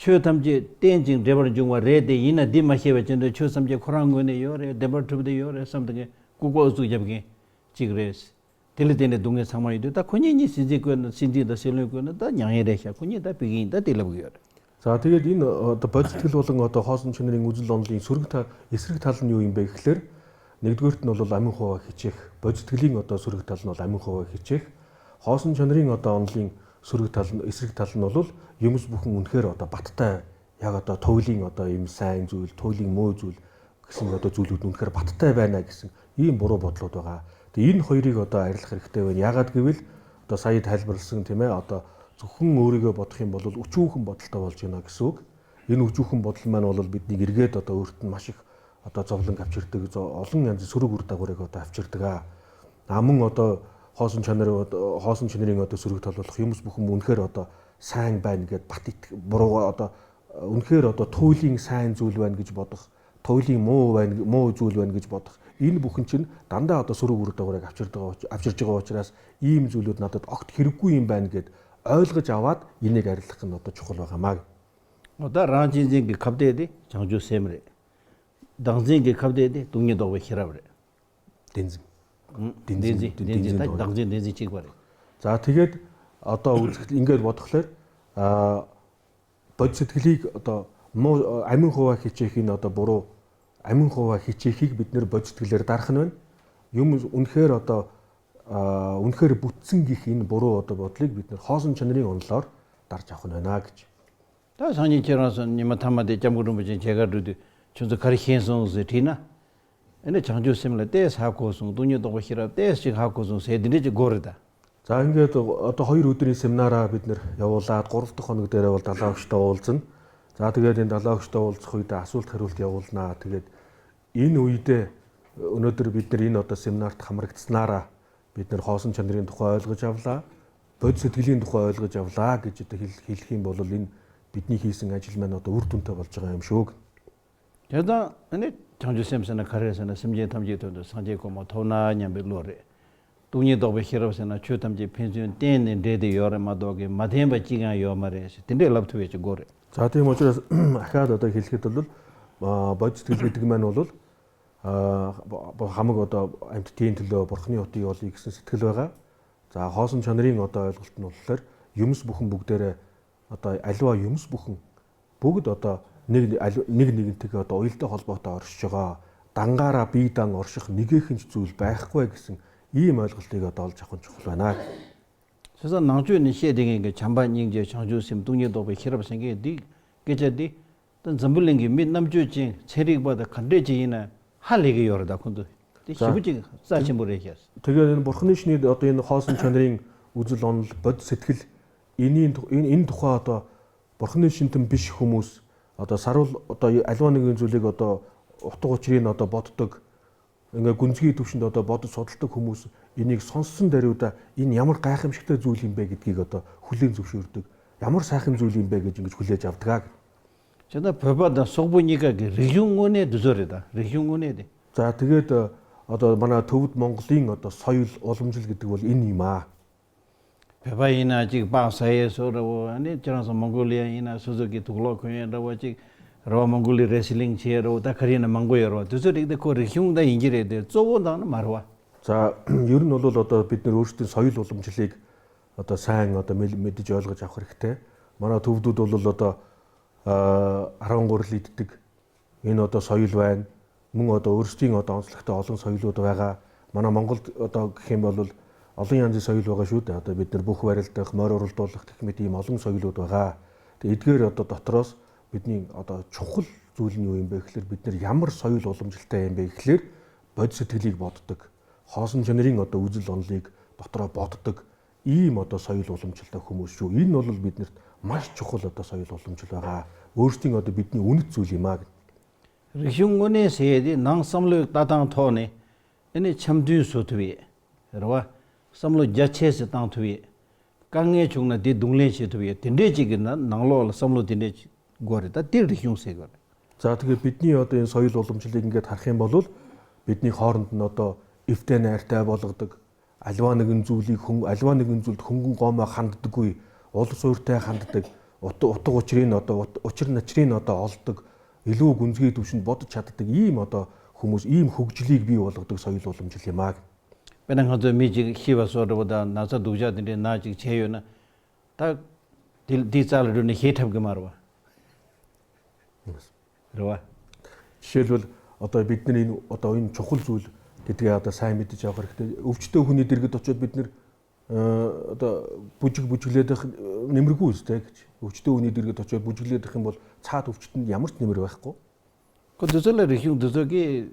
ཆོས་ཐམས་ཅད་རྟེན་ཅིང་འབྲེལ་བར་འབྱུང་བ་རེད་དེ། ཡིན་ན་འདི་མ་ཤེས་པ་ཅན་དུ་ཆོས་ཐམས་ཅད་ཁོ་རང་ངོས་ནས་ཡོད་རེད། བདེན་པར་གྲུབ་བསྡད་ཡོད་རེད་བསམ་བསྡད་མཁན་ལྐུགས་པ་ཨུ་ཚུགས་རྒྱབ་མཁན་གཅིག་རེད། དེ་ལ་བརྟེན་ནས་སྡུག་བསྔལ་ཚང་མ་ཡོད་དུས་ད་ཁོ་གཉིས་གཉིས་སྲིད་འཛིན་བསྐོས་ན་སྲིད་འཛིན་དང་སྲིད་བློན་བསྐོས་ན་ད་མྱ་ངན་རེད་ཤག་ཁོ་གཉིས་ད་ཕ་གི་ཡིན་ད་དེ་ལབ་གི་ཡོད་རེད། ས་དེ་ག་དེ་ཡིན་ད་བོད་ཚིག་ཐིག་ལོ་ལ་ང་ད་ཧོ་སུན་ཆན་རིང་འུ་ཚོ་ལོ་ནལ་ཡིན་སུ་རིག་ཐ་ཡི་སུ་རིག་ཐ་ལ་ཉོ་ཡིན་པའི་ཤི་ལེར། ནིག་དུ་གིར་ནོ་ལོ་ལ་མི་ཧོ་བ་ཤི་ཅེག་བོད་ཚིག་ཐིག་ལིང་ང་ད་སུ་རིག་ཐ་ལ་ནོ་ལ་མི་ཧོ་བ་ཤི་ཅེག་ཧོ་སུན་ཆན་རིང་ང་ད་ཨོན་ལིང་སུ་རིག་ཐ་ལ་ཡི་སུ་རིག་ཐ་ལ་ནོ་ལོ་ཡུམ་སུ་བུ་ཁུང་འུན་ཁེར་བ་ད་བ་ཏི་ཏ། ཡ་ག་ད་ཐོ་ལིང་ཨ་ད་ཡིམ་སང་ཛུལ་ཐོ་ལིང་མོ་ཛུལ་གི་སིང་ཨ་ད་ཛུལ་ལུ་དུང་ཁར་བ་ཏི་ཏ་བས་ན་གི་སིང་ཡིན་བོ་རོ་བོ་ཏ་ལོ་ཏོ་ག་དེ་ཡིན་ཧོ་ཡི་རིག་ཨ་ད་ཨེ་རལ་ཁར་ཁི་ཏེ་བན། ཡ་ག་དགི་བིལ་ད་ས་ཡི་ཐལ་བར་སིང་དེ་མེ་ཨ་ད་ཙུ་ཁུང་ངོ་རིག་བོ་ཏ་ཧིམ་བོ་ལོ་ལ་ཨུ་ཅུ་ཁུང་བོ་ཏ་ལ་ཏ་བལ་ཅེ་ན་གི་སུག་ཡིན་ཨུ་ཅུ་ཁུང་བོ་ཏ་ལ་མན་བོ་ལོ་ལ་བིད་ནི་གི་རིག་ཨ་ད་ད་ཨུར་ཏན་མ་ཤིག་ཨ་ད་ཙོ་བླང་གབ་ཆིར་དུ་གི་ཙོ་ཨོ་ལང་ཡང་ཙི་སུ་རུ་གུར་ད་གོ་རེ་གོ་ད་ཨབ་ཆིར་དུ་ག་ཨ་མུང་ཨ་ད་ཧོ་སུན་ཆ་ནི་རི་ཨ་ད་ཧོ་སུན་ཆ་ནི་རི་ཨ་ད་སུ་རུ་ཐ་ལོ་ལ་ཡུམ་སུ་བུ་ཁུང་མུན་ཁེར་ཨ་ད་སང་བན་གི་བ་ཏི་བོ་རོ་ཨ་ད། འུན་ཁེ་ར་ཏོ་ཐོ་ལིང་སན་ཛུལ་བན་གི་ཅི་བོ་ཏག་ཐོ་ལིང་མོ་བན་མོ་ཛུལ་བན་གི་ཅི་བོ་ཏག་ཡིན་བུ་ཁུན་ཆིན་ད་འདྲ་ཏོ་སུ་རུ་གུ་རུ་ཏོ་ར་ཨབ་ཆིར་ཏོ་ཨབ་ཆིར་ཅི་གོ་ཅི་ར་ཡིན་ཛུལ་ཡོད་ན་ཏོ་ཨོག་ཏི་ཁི་རུ་ཀུ་ཡིན་བན་གི་ཨོལ་གི་ཅ་བ་ཡིན་ནི་ག་རི་ལྷག་གི་ནོ་ཏོ་ཆོག་ལོ་ག་མ་གི། འོ་ད་རང་གཅེས་འཛིན་གི་ཁ་གཏད་དེ་བྱང་ཆུབ་སེམས་རེད། བདག་འཛིན་གི་ཁ་གཏད་དེ་སྟོང་ཉིད་རྟོགས་པའི་ཤེས་རབ་རེད། བདེན་འཛིན། ཨང་། བདེན་འཛིན། བདེན་འཛིན། བདེན་འཛིན་ད་བདག་འཛིན་བདེན་འཛིན་གཅིག་པ་རེད། ད་དེ་ག་ཨ་ཏོ་འུ་ཚིག་ཨིན་གེ་བོ་ཏག་ལེར། ཨ་བོད་ཚིག་ཐིག་ལིག་ཨ་ཏོ་མོ་ཨ་མིན་ཧོ་བ་ཤེས་ཅེ་ཤིན་ཨ་ཏོ་བོ་རོ་ཨ་མིན་ཧོ་བ་ཤེས་ཅེ་ཤིག་བིད་ནེར་བོད་ཚིག་ཐིག་ལེར་དར་ཁན་བན། ཡུམ་འུན་ཁེར་ཨ་ཏོ་ཨ་འུན་ཁེར་བུ་ཚིང་གི་ཤིན་བོ་རོ་ཨ་ཏོ་བོད་ལིག་བིད་ནེར་ཧོ་སུན་ཆ་ནི་རིང་འོན་ལོར་དར་ཆ་ཁོ་ན་ན་གི་ཅི། ད་སང་ཉིན་ཁྱེད་རང་ཚོ་ཉི་མ་ཐ་མ་དེ་སྐྱབས་མགོན་རིན་པོ་ཆེ་མཇལ་ཁ་འགྲོ་དུས་ཁྱོད་ཚོ་ག་རེ་ཤེས་སོང་ཟེར་དྲིས་ན། ཨེ་ནི་བྱང་ཆུབ་སེམས་ལ་ཏེས་ཧ་གོ་སོང་། སྟོང་ཉིད་རྟོགས་པའི་ཤེས་རབ་ཏེས་ཅིག་ཧ་གོ་སོང་ཟེར་འདི་འདྲས་ཅིག་གོ་རེད་ད། ད་ཨིན་གེ་ཏོ་ཨ་ཏོ་ཧོ་ཡི་རུ་ཏི་རི་སེམ་ན་ར་བིད་ནེར་ཡ་བོ་ལ་ཏ་ཀོ་རུ་ཏོ་ཁོ་ནུ་ཏེ་རེ་བོ་ལ་ཏ་ལ་ཤི་ཏོ་བོ་ལ་ཙིན། ད་ཏི་གེ་ཏེ་ཏ་ལ་ཤི་ཏོ་བོ་ལ་ཙི་ཁོ་ཡི་ཏ་ཨ་སུལ་ཐེ་རུལ་ཏེ་ཡ་བོ་ལ་ན་ཏི་གེ་ཨིན་འུ་ཡི་ཏེ་འུ་ནུ་ཏི་རི་བིད་ནེར་ཨིན་ཨ་ཏོ་སེམ་ན་ར་ཏ་ཧ་མ་རིག་ཙི་ན་ར། བིད་ནེར་ཧོ་སུན་ཆ་ནི་རིང་དུ་ཁོ་ཨོལ་གི་ཅ་བ་ལ། བོད་ཚིག་ཐིག་ལིང་དུ་ཁོ་ཨོལ་གི་ཅ་བ་ལ་གི་ཅི་ཏི་ཧིལ་ཧིལ་ཧིན་བོ་ལོ་ལིན་བིད་ནི་ཧི་སི་ང་ཅིལ་མེ་ན་ཏོ་འུར་ཏུན་ཐ་བལ་ཅི་ག་ཡམ་ཤོག་དེ་དང་ཨ་ནི་ བྱང་ཆུབ་སེམས་ཟེར་ན་ག་རེ་རེད་ཟེར་ན། སེམས་ཅན་ཐམས་ཅད་དོན་དུ་སངས་རྒྱས་གོ་འཕང་ཐོབ་ན་སྙམ་པའི་བློ་རེད། སྟོང་ཉིད་རྟོགས་པའི་ཤེས་རབ་ཟེར་ན་ཆོས་ཐམས་ཅད་ཕན་ཚུན་བརྟེན་ནས་འབྲེལ་ཏེ་ཡོད་རེད་མ་གཏོགས་ཀྱི་མ་བརྟེན་པ་གཅིག་ཀྱང་ཡོད་མ་རེད་ཟེར། དེ་འདྲའི་ལབ་ཐུབ་པའི་ཅིག་དགོས་རེད། ཛ་དེ་མ་ཆོས་ཨ་ཁ་ད་ད་ཤེས་ཤེས་ད་ལུལ་བོད་ཚིག་ལ་དེ་མན་ནོ་ལུལ། ཧ་མ་གོ་ད་ཨམ་ཐི་དེའི་མཐིལ་ལོ་བོར་ཁ་ནི་ཡོད་དེ་ཡོད་ལི་ཁིསན་སི་ཐིལ་བ་ག་ཛ་ཧོ་སུན་ཆོན་རིང་ངོ་ད་ལུལ་ནོ་ལར་ཡུམ་སི་བུ་ཁུམ་བུག་དེ་རེད། ད་ཨལ་བ་ཡུམ་སི་བུ་ཁུམ་བུག་ད་ད་ནིག་ཨལ་ནིག་ནིག་ཐིག་ད་ཨོ་ཡིལ་ད་ཧོལ་པོ་ད་ཨོར་ཤོག་ག་ད་ང་ར་པི་ད་ང་ཨོར་ཤོག་ནིག་གེ་ཁིན་ཅི་ཙུལ་བེ་ཁོ་གི་སིན་ཡི་མ་ལུལ་ལི་ག་ད་ལ་ཆ་ཁོན་ཆོག་ལ་ན། བྱས་ཙང་ནང་ཆོས་ནས་བཤད་བསྡད་མཁན་གྱི་བྱམས་པ་སྙིང་རྗེ་བྱང་ཆུབ་སེམས་སྟོང་ཉིད་རྟོགས་པའི་ཤེས་རབ་ཟེར་མཁན་འདི་སྐད་ཆ་འདི་ད་འཛམ་བུ་གླིང་གི་མི་རྣམ་དཔྱོད་ཅན་ཚན་རིག་པ་དང་ག་འདྲས་ཅིག་ཡིན་ན་ཧ་ལས་ཀྱི་ཡོད་རེད། ད་ཁོང་ཚོ་དེ་ཞེ་པོ་ཅིག་རྩ་ཆེན་པོ་རེད་ཤག་དེ་ག་ནི་བོར་ཁ་ནི་ཤི་ནི་ཨོ་ཏོ་ཡིན་ཧོ་སུན་ཆོན་རིང་ཨུ་ཛི་ལོན་བོད་སི་ཐིལ་ཨིན་ཨིན་ཐོག་ཨིན་ཨིན་ཐོག་ཧ་ཏོ་བོར་ཁ་ནི་ཤིན་ཐུམ་བི་ཤི་ཧུ་མུས་ཨ་ཏོ་ས་རོལ་ཨོ་ཏོ་ཨལ་བ་ནི་གི་འཛུལ་ལི་ག་ཏོ་ཨོ་ཏོ་ཨོ་ཅི་རིན་ཨ་ཏོ་བོ་ཏོ་ཏོག་ང་ཀུན་གྱིས་ཐུགས་ཤིན་ཏུ་ད་བོད་དུ་སོ་ཐལ་དུ་ཁོ་མོས་ཡིན་ནིག་སོང་སུན་ད་རེ་བ་ད་ཡིན་ཡ་མར་ཀ་ཁམ་ཞིག་ཏུ་འཛུལ་ཡིན་པའི་གི་གི་ག་ད་ཧུ་ལེན་འཛུགས་ཤོར་འདུག་ཡ་མར་ས་ཁམ་འཛུལ་ཡིན་པའི་གི་ཅིང་གི་ཧུ་ལེ་ཅབ་དག་བྱས་ན་བོད་པ་དང་སོག་པོ་གཉིས་ཀ་གི་རིག་གཞུང་དངོས་གནས་འདི་ཚོ་རེད། ད་རིག་གཞུང་དངོས་གནས་དེ། ད་དེ་ག་ད་ཨ་ད་མ་ན་ཐོ་བུད་མོང་གོ་ལིང་ཨ་ད་ས་ཡུལ་ཨོ་ལུམ་ཇིལ་གི་དུ་བལ་ཡིན་ཡིན་མ། བོད་པ་ཡིན་ན་ཅིག་སྤགས་ཟ་ཡས་བཟོ་འདྲ་བོ། ཨ་ནི་ཁྱེད་རང་ཚོ་མོང་གོ་ལི་ཡ་ཡིན་ན་སོ་སོ་གི་དུག་ལོག་གོན་ཡས་འདྲ་བོ་ཅིག་རེད་བ། མོང་གོ་ལི་རེ་སི་ལིང་བྱེད་ཡས་འདྲ་བོ། ད་ག་རེ་ཡིན་ན་མང་པོ་ཡོད་རེད་བ། དེ་ཚོ་རིགས་དེ་ཁོ་རིག་གཞུང་ད་ཡིན་གྱི་རེད་དེ་གཙོ་བོ་དང་ནི་མ་རེད་བ། ཙ་ཡུར་ནོ་ལོ་ལོ་ད་བིད་ནི་རོ་ཤི་ཏི་ས་ཡུལ་ལོ་ལོམ་ཆི་ལིག་ད་ས་ཡང་ང་ད་མེ་མེ་དི་ཇོ་ལག་ཅག་ཁོ་རིག་ཏེ་མ་ན་ཐུབ་དུ་ལོ་ལོ་ལོ་ད་ཨ་རང་གོ་རི་ལི་ཏི་ཏིག་ཡིན་ནོ་ད་ས་ཡུལ་བན། མིང་འོ་ད་ཨོ་རི་སྟིང་འོ་ད་ཨང་སི་ལག་ད་ཨོ་ལོང་ས་ཡུལ་འོ་ད་བ་ག་མ་ན་མོང་གོལ་འོ་ད་ཁེམ་བ་ལོལ་ཨོ་ལོང་ཡང་ཛི་ས་ཡུལ་བ་ག་ཞུ་ད་ད་བིད་ནི་བུ་ཁུ་བ་རེལ་ད་ཁ་མ་རོ་རོལ་ཏོ་ལག་ཐིག་མི་ཏི་མ་ལུང་ས་ཡུལ་འོ་ད་བ་ག་དེ་ཨི་ཏི་གེ་ར་ད་ད་ཏ་རོས་བིད་ནི་འོ་ད་ཆོག་ཁུལ་ཙུལ་ཉུ་ཡིན་པའི་ཁིལ་བིད་ནི་ཡ་མར་ས་ཡུལ་ཨོ་ལོམ་ཅིལ་ད་ཡིན་པའི་ཁིལ་བོད་སི་ཐིག་ལིག་བོ་ད་ཏིག་ཧོ་སུན་ཆེན་རིང་འོ་ད་ཨུ་ཛི་ལོན་ལིག་ད་ཏ་ར་བོ་ད་ཏིག་ཨི་མ་ཏོ་ས་ཡུལ་ལོ་ལོམ་ཆེལ་ད་ཁུ་མོ་ཞུ་ཨི་ནོ་ལོལ་བིད་ནིར་མ་ཤི་ཆོག་ཁོ་ལ་ཏོ་ས་ཡུལ་ལོ་ལོམ་ཆེལ་ད་ག་འོར་སྟིང་ང་ཏོ་བིད་ནི་ཨུ་ནི་ཙུ་ལི་མ་གི། རིག་གཞུང་དངོས་གནས་ཟེར་ཡས་དེ་ནང་བསམ་བློའི་ལྟ་སྟངས་ཐོག་ནས་ཨེ་ནི་འཆམ་མཐུན་བཟོ་ཐུབ་ཡས་རེད་བ། བསམ་བློ་རྒྱ་ཆེ་སེ་བཏང་ཐུབ་ཡས། དཀའ་ངལ་བྱུང་ན་དེ་གདོང་ལེན་བྱེད་ཐུབ་ཡས་དེ་འདྲས་ཅིག་གི་ནང་ནང་ལོགས་ལ་བསམ་བློ་དེ་འདྲས་ཅིག་དགོས་རེད། ད་དེ་རིག་གཞུང་ཟེར་དགོས་རེད། ཛ་ཐི་གི་བིད་ནི་ཡོད་དེ་ས་ཡུལ་ལོ་ལོམ་ཆེལ་ལི་གི་ཐར་ཁེན་བ་ལོལ་བིད་ནི་ཧོར་ནོ་ཏོ་ཨིབ་ཏེ་ན་ཨེར་ཏེ་བ་ལག་དག་ཨལ་བ་ནི་གི་འཛུལ་ལི་ཁུང་ཨལ་བ་ནི་གི་འཛུལ་ཁུང་ཁུང་གོ་མ་ཁན་དི་གུ་ཨོལ་སོར་ཏེ་ཁན་དི་ཨོ་ཏོ་ཨོ་ཏོ་ཨོ་ཅི་རེ་ན་ཏོ་ཨོ་ཅི་རེ་ན་ཅི་རེ་ན་ཏོ་ཨོལ་དི་ཨི་ལོ་གུན་ཟི་དུ་ཤིན་བོ་ཏོ་ཆ་ཏི་ཏི་ཨི་མ་ཏོ་ཧུ་མུས་ཨི་མ་ཧུག་ཅི་ལི་གི་བི་ཨོལ་དི་ས་ཡུལ་ལོ་ལོམ་ཆེལ་ལི་མ་གི། དཔེར་ན་ང་ཚོ་མི་གཅིག་ཤི་བ་སོགས་འདྲ་བོ་དང་ན་ཚ་སྡུག་ཅག་དེ་འདྲའི་ན་ཅིག་བྱས་ཡོད་ན། ད་དེ་དེའི་རྩ་ལ་འགྲོ་ནས་ཤེས་ཐབས་ཀྱི་མ་རེད་བ། རེད་བ། ཤེས་ལོལ་ཨོ་ཏོ་བིད་ནི་ཨོ་ཏོ་ཡིན་ཆོག་ཁུལ་ཙུལ་དེ་དེ་ཨ་ཏ་ས་མི་དེ་ཅག་ཁར་ཁི་དེ་ཨུབ་ཅི་ཏོ་ཧུ་ནི་དིར་གི་ཏོ་ཅོ་བིད་ནི་ཨ་ཏ་བུ་ཅིག་བུ་ཅིག་ལེ་དེ་ནིམ་རི་གུ་ཟི་དེ་ཨུབ་ཅི་ཏོ་ཧུ་ནི་དིར་གི་ཏོ་ཅོ་བུ་ཅིག་ལེ་དེ་ཁིམ་བོལ་ཚ་ཏོ་ཨུབ་ཅི་ཏོ་ཡ་མར་ནིམ་རི་བ་ཁོ། ཁོ་འདི་ཚོ་ལ་རིག་གཞུང་འདི་ཚོ་གིས་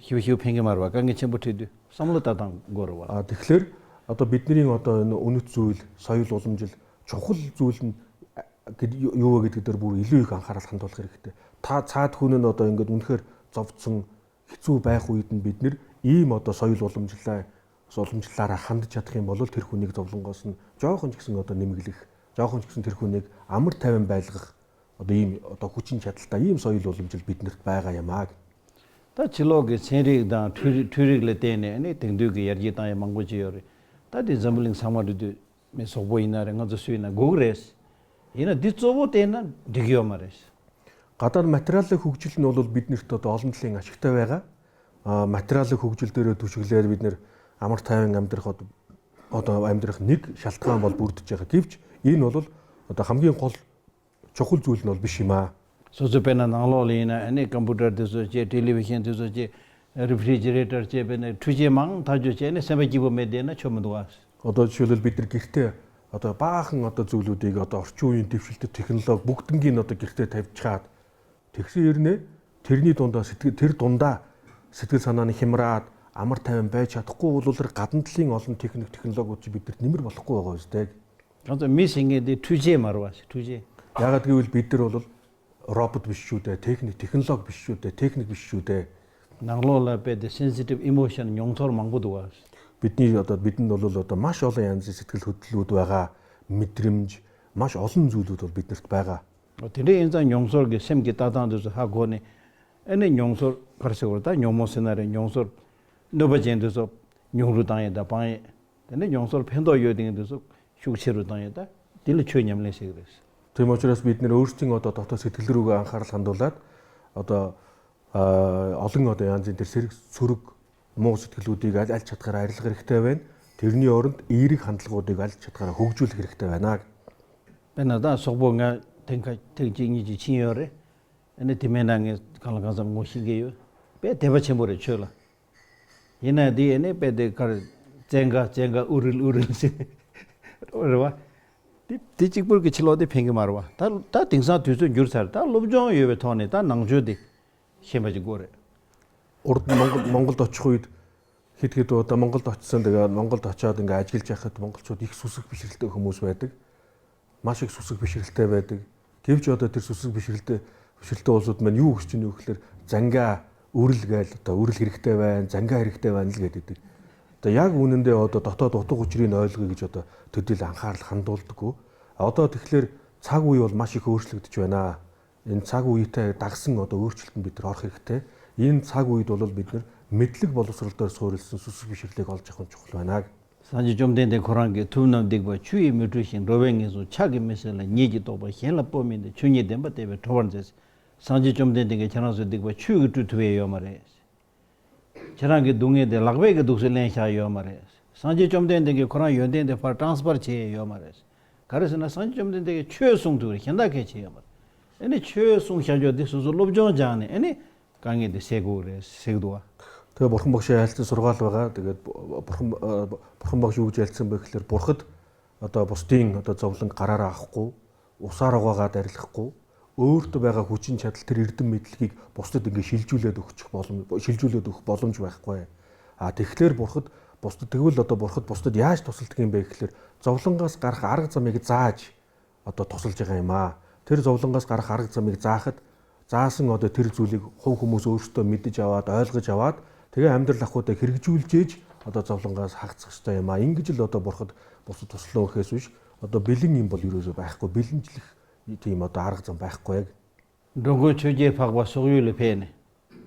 ཞིབ་ཞིབ་ཕན་གི་མ་རེད་བ། དཀའ་ངལ་ཆེན་པོ་འཕྲད་དུས་བསམ་བློ་ལྟ་སྟངས་དགོས་རེད་བ། ཨ་དེ་ཁྱེར་ཨ་ཏོ་བིད་ནི་རིང་ཨ་ཏོ་ཨུ་ནུ་ཙུལ་ས་ཡུལ་ལོ་ལོམ་ཅིལ་ཆོག་ཁུལ་ཙུལ་གི་ཡོ་བ་གི་དེ་དར་བུར་ཡི་ལུས་གང་ཁ་ར་ལྷན་ཐོལ་ཁེར་གི་དེ་ཐ་ཚ་ཐུ་ནི་ནོ་ཏོ་ཡང་གི་ཨུན་ཁེར་ཙབ་ཚང་ཁི་ཚུ་བའི་ཧུ་ཡི་ཏིན་བིད་ནིར་ཡི་མ་ཏོ་ས་ཡུལ་ལོ་ལོམ་ཅིལ་ལ་ལོ་ལོམ་ཅིལ་ལ་ར་ཧན་དི་ཆ་ཐེ་མོ་ལོ་ཐེར་ཁུ་ནིག་ཙབ་ལུང་གོ་སིན་ཅོ་ཁོན་ཅིག་སིན་ཨ་ཏོ་ནི་མིག་ལིག་ཅོ་ཁོན་ཅིག་སིན་ཐེར་ཁུ་ནིག་ཨ་མར་ཐེ་བན་བའི་ལག་ཨ་ཏོ་ཡིམ་ཨ་ཏོ་ཧུ་ཅིན་ཆ་ཏལ་ཏ་ཡིམ་ས་ཡུལ་ལོ་ལོམ་ཅིལ་བིད་ནིར་བའི་ག་ཡ་མ་གི། ད་ཕྱི་ལོགས་ཀྱི་ཚན་རིག་དང་འཕྲུལ་འཕྲུལ་རིག་ལ་བརྟེན་ནས་ནི་དེང་དུས་ཀྱི་ཡར་རྒྱས་བཏང་ཡ་མང་པོ་ཅིག་ཡོད་རེད། ད་དེ་འཛམ་བུ་གླིང་ཚང་མ་འགྲོ་དུས་མི་སོག་པོ་ཡིན་ན་རེད། ང་ཚོ་སུ་ཡིན་ན་དགོས་ཀྱི་རེད། ཡིན་ན་འདི་གཙོ་བོ་བལྟས་ན་འགྲིག་ཡོད་མ་རེད། ག་ཏར་མ་ཏི་ར་ལ་ཤུགས་ཆེ་ནོ་ལོལ་བིད་ནིར་ཏོ་ཏོ་ཨོ་ལན་ལེ་ང་ཤིག་ཏ་བས་ག་མ་ཏི་ར་ལ་ཤུགས་ཆེ་ཏི་ར་དུ་ཤུགས་ལེར་བིད་ནིར་ཨ་མར་ཐ་ཡང་ཨམ་དིར་ཁོ་ཏོ་ཨོ་ཏོ་ཨམ་དིར་ནིག་ཤལ་ཏ་བལ་པུར་ཏི་ཅེ་ག་ཀིབ་ཅི་ཡིན་ནོ་ལོལ་ཨོ་ཏོ་ཧམ་གིན་ཁོལ་ཆོག་ཁུལ་ཙུལ་ནོལ་བི་ཤི་མ། སོ་སོ་དཔེར་ན་ནང་ལོགས་ལ་ཡིན་ན་ཨ་ནི་ཀམ་པུ་ཊར་དེ་ཚོ་བཅས་ཊེ་ལི་བི་ཤན་དེ་ཚོ་བཅས་རི་ཕི་རི་ཇི་རེ་ཊར་བཅས་དཔེར་ན་འཕྲུལ་ཆས་མང་ཐག་ཆོད་བཅས་ནས་སེམས་པ་སྐྱིད་པོ་མེད་བསྡད་ན་ཆོ་མི་འདུག་ཨ། ཨོ་ཏོ་ཆོས་ལུལ་བི་ཏིར་ཀིར་ཏེ་ཨོ་ཏོ་པ་ཧང་ཨོ་ཏོ་ཙུ་ལུ་དེ་ག་ཨོ་ཏོ་ཨོ་ཅུ་ཡིན་ཏི་ཕྱིལ་ཏི་ཐེ་ཁན་ལོག་བུག་ཏིང་གི་ནོ་ཏོ་ཀིར་ཏེ་ཐེབ་ཆ་ཐེག་སི་ཡིར་ནས་ཐེར་ནི་དོན་དག་སི་ཏི་ཐེར་དོན་དག་སི་ཏི་ས་ན་ནི་ཧེམ་ར་ཨ་མར་ཐེ་བན་བའི་ཆ་ཐོག་གོ་ལོ་ལར་ག་ཏན་ཏི་ལིང་ཨོ་ལན་ཐེ་ཁན་ཐེ་ཁན་ལོག་ཨོ་ཅི་བི་ཏིར་ནི་མིར་བ་ལོག་གོ་ཨོ་ཟི་ཏེ། ང་ཚོ་མི་ཟེར་མཁན་དེ་འཕྲུལ་ཆས་མ་རེད་བ། འཕྲུལ་ཆས། ཡ་ག་དེ་ཝིལ་བི་ཏི་རོ་ལོ་རོ་བོ་ཊི་བི་ཤུ་དེ་ཐེག་ནིག་ཐེག་ནོ་ལོ་ཇི་བི་ཤུ་དེ་ཐེག་ནིག་བི་ཤུ་དེ། ནང་ལོགས་ལ་དཔེ་དེ་སེན་སི་ཊིབ་ཨི་མོ་ཤན་མྱོང་ཚོར་མང་པོ་འདུག་བ། བི་ཏི་ནི་ཡོད་ད་བི་ཏི་ནི་ལོ་ལོ་ལོ་ད་མ་ཤོ་ལ་ཡང་ཟི་སི་ཐིག་ལྷུ་ལྷུ་དུ་བ་ག་མི་ཏྲིམ་ཇི་མ་ཤོ་ལ་འཛུལ་དུ་ད་བི་ཏི་ནི་བ་ག་དེ་འདྲ་ཡིན་ཙང་མྱོང་ཚོར་གྱི་སེམས་ཀྱི་ལྟ་སྟངས་དེ་ཚོ་ཧ་གོ་ནས། ཨ་ནི་མྱོང་ཚོར་ག་རེ་ཟེར་དགོས་རེད། ད་ཉོན་མོངས་ཟེར་ན་རེད། མྱོང་ཚོར་གནོད་པ་ཅན་དེ་ཚོ་ཉུང་རུ་བཏང་ཡས་དང་སྤང་ཡས། དེ་ནས་མྱོང་ཚོར་ཕན་ཐོགས་ཡོད་དེ་འདི་ཚོ་ཤུགས་ཆེ་རུ་བཏང་ཡས། ད་འདི་ལ་ཆོས་ཉམས་ལེན་ཟེར་གི་རེད། དེ་མ་ཆོས་རེད། བིད་ནི་ཨོ་སི་ཏིང་ཨོ་ཏོ་ཏོག་ཏོ་སི་ཐིལ་རུ་ག་ཨང་ཁར་ལྷན་དོ་ལད་ཨོ་ཏོ། ཨ་ལུང་ཨོ་ཏོ་ཡང་འཛིན་དེར་སེ་རིག་ཚུ་རུག་མོ་སི་ཐིལ་རུ་དེ་ག་ཨལ་ཆ་ཐག་ར་ཨར་ལག་རིག་ཏེ་བན། དེར་ནི་ཨོ་རུན་ཨི་རིག་ཧན་ལག་ཨོ་དེ་ག་ཨལ་ཆ་ཐག་ར་ཧུག་ཅུ་ལག་རིག་ཏེ་བན་ན། དཔེར་ན་ད་སོག་པོ་ང་ཐེངས་ཁ་ཐེངས་གཅིག་གཉིས་ཀྱི་ཕྱིན་ཡོད་རེད། ཨ་ནི་དེ་མེད་ན་ངས་གང་ལ་གང་འཚམ་ངོ་ཤེས་ཀྱི་ཡོད། དཔེ་དད་པ་ཆེན་པོ་རེད་ཆོས་ལ། ཡིན་ན་འདི་ཨ་ནི་དཔེ་དེ་གར་བཙན་ག་བཙན་ག་ཨུ་རིལ་ཨུ་རིལ་ཟེར་རེད་བ། དེ་དེ་གཅིག་པུར་གྱི་ཕྱི་ལོགས་དེ་ཕན་གྱི་མ་རེད་བ། ད་ད་དེང་སང་དུས་ཚོད་འགྱུར་ཚར། ད་སློབ་སྦྱོང་ཡོད་པའི་ཐོག་ནས་ད་ནང་ཆོས་དེ་ཤེས་པ་ཅིག་དགོས་རེད། ཨོ་རུ་མོང་གོལ་མོང་གོལ་ཏོ་ཆོས་ཡིད་ཧིད་ཧིད་དོ་ད་མོང་གོལ་ཏོ་ཆོས་འདི་ག་མོང་གོལ་ཏོ་ཆོས་དེ་ག་ཨ་ཅིལ་ཅག་ཧིད་མོང་གོལ་ཆོས་དེ་སུ་སུག་པི་ཤིར་ལྟ་ཧུ་མུ་སུ་བ་དེ། མ་ཞིག་སུ་སུག་པི་ཤིར་ལྟ་བ་དེ། དེབ་ཆོས་ད་དེར་སུ་སུག་པི་ཤིར་ལྟ་པི་ཤིར་ལྟ་འོ་ཟོད་མན་ཡུ་ཤི་ནུ་ཁི་ལེར་ཛན་ག་ཨུ་རིལ་ག་ལ་ད་ཨུ་རིལ་ཧི་རིག་ལྟ་བ་ཛན་ག་ཧི་རིག་ལྟ་བ་ནི་ག་དེ་དེ། ད་ཡག་འུ་ནན་དེ་འོ་ད་ད་ད་ད་ད་གོ་ཅི་རིན་ཨོ་ལ་གི་ཆོས་ད་དེ་དེ་ལ་ཨང་ཁར་ལ་ཧན་དོལ་དུ་གོ། ཨོ་ད་དེ་ཁི་ལེར་ཚ་གུ་ཡོལ་མ་ཞིག་ཧོར་ཤི་ལུག་དེ་ཆོས་ན། ཡིན་ཚ་གུ་ཡི་ཐད་དག་སིང་ངོ་དོ་འུར་ཆིལ་ཏུ་འབུད་དེ་རོར་ཁེག་ཐེ། ཡིན་ཚ་གུ་ཡི་དོ་ལོལ་འབུད་ནར་མི་ལིག་བོ་ལོ་སོར་དར་སོ་རིལ་སིན་སུ་སུ་བི་ཤིག་ལེག་ཨོལ་ཆག་ཁོན་ཆོག་ལོ་ནག། སངས་རྒྱས་བཅོམ་ལྡན་འདས་ཁོ་རང་གི་ཐུབ་རྣམས་སྡིག་པ་ཆུ་ཡིས་མི་འཁྲུ་ཞིང་། འགྲོ་བའི་ངན་སོང་ཕྱག་གིས་མི་སེལ་ལ། ཉིད་ཀྱི་རྟོགས་པ་གཞན་ལ་སྤོ་མིན་ཏེ། ཆོས་ཉིད་བདེན་པ་བསྟན་པས་གྲོལ་བར་མཛད། སངས་རྒྱས་བཅོམ་ལྡན་འདས་ཀྱིས་ཁྱེད་རང་ཚོའི་སྡིག་པ་ཆུ་གིས་བཀྲུ་ཐུབ་ཡས་ཡོད་མ་རེད། ཁྱེད་རང་གི་སྡུག་བསྔལ་དེ་ལག་པས་ཀྱི་འདུག་སེ་ལེན་བཞག་ཡོད་མ་རེད། སངས་རྒྱས་བཅོམ་ལྡན་འདས་ཀྱིས་ཁོ་རང་ཡོན་ཏན་དེ་ཕར་ཊ་རན་སི་ཕར་བྱས་ཡོད་མ་རེད། ག་རེ་ཟེར་ན་སངས་རྒྱས་བཅོམ་ལྡན་འདས་ཀྱིས་ཆོས་གསུངས་ཐུབ་རེད། གཞན་དག་གས་བྱས་ཡོད་མ་རེད། ཨ་ནི་ཆོས་གསུངས་བཞག་རྒྱུ་དེ་སོ་སོ་སློབ་སྦྱོང་སྦྱངས་ནས་ཨ་ནི་དཀའ་ངལ་དེ་སེལ་དགོས་རེད་ཟེར་གི་འདུག་བ། དེ་བོར་ཁམས་བོ་ཤ་ཡལ་ཏེ་སོར་ག་ལ་བ་ག་དེ་ག་བོར་ཁམས་བོར་ཁམས་བོ་ཤུགས་བཅལ་ཚིམ་པའི་ཁིལ་བོར་ཁད། ཨ་ད་བོ་སྟིང་ཨ་ད་ཛོ་ལང་ཀ་ར་ར་ཧ་གོ། འོ་ས་ར་བ་ག་དེ་རི་ལྷག་གོ། འོར་དུ་བ་ག་ཧུ་ཅིན་ཆ་དལ་ཐིར་ཡིར་དུ་མི་དལ་གིག་བོ་སྟི་དིང་གི་ཤིལ་ཅུ་ལེ་དུ་ཁུ་ཆུག་བོ་ལོམ་ཤིལ་ཅུ་ལེ་དུ་ཁུ་བོ་ལོམ་ཆུ་བ་ཧ་གོ་ཡ། ཨ་དེ་ཁིལ་བོར་ཁད་བོ་སྟི་དེ་བུ་ལ་ད་བོར་ཁད་བོ་སྟི་ཡ་ཞི་ཐོ་སལ་ཐིག་ཡིན་པའི་ཁིལ་ཛོ་ལང་ག་སྐར་ཧ་རག་ཙམ་མེ་གི་ཙ་ཅི། ཨ་ད་ཐོ་སལ་ཅི་ག་ཡིན་མ། དེར་ཛོ་ལང་ག་སྐར་ཧ་རག་ཙམ་མེ་གི་ཙ་ཁད། ཙ་སི་ངོ་དེ་དེར་ཙུ་ལིག་ཧོ་ཧུ་མུ་སོ་ཨོར་སྟོ་མི་དི་ཅ་བ་ད་ཨལ་གི་ཅ་བ། དེ་ག་ཨམ་དེར་ལྷག་ཁོ་དེ་ཁིར་གི་ཅུལ་ཅེ་ཅི། ཨ་ད་ཛོ་ལང་ག་ཧག་ཚག་སྟ་ཡིན་མ་ཡིན་གི་ཅི་ལོ་ད་བོར་ཁད་བོ་སྟི་ཐོ་སལ་ལོ་ཧེ་སུ་ཤི། ཨ་ད་བི་ལིང་ཡིན་པོ་ལི་རུ་ཟོ་བ་ཧ་གོ་བི་ལིང་ཅི་ལིག་ཡི་དེ་ཡིན་མ་ད་ཨ་རག་ཙམ་བ་ཧ་གོ་ཡ་གི། འགྲོ་མགོན་ཆོས་རྒྱལ་འཕགས་པ་སོག་ཡུལ་ལ་ཕེབས་ནས།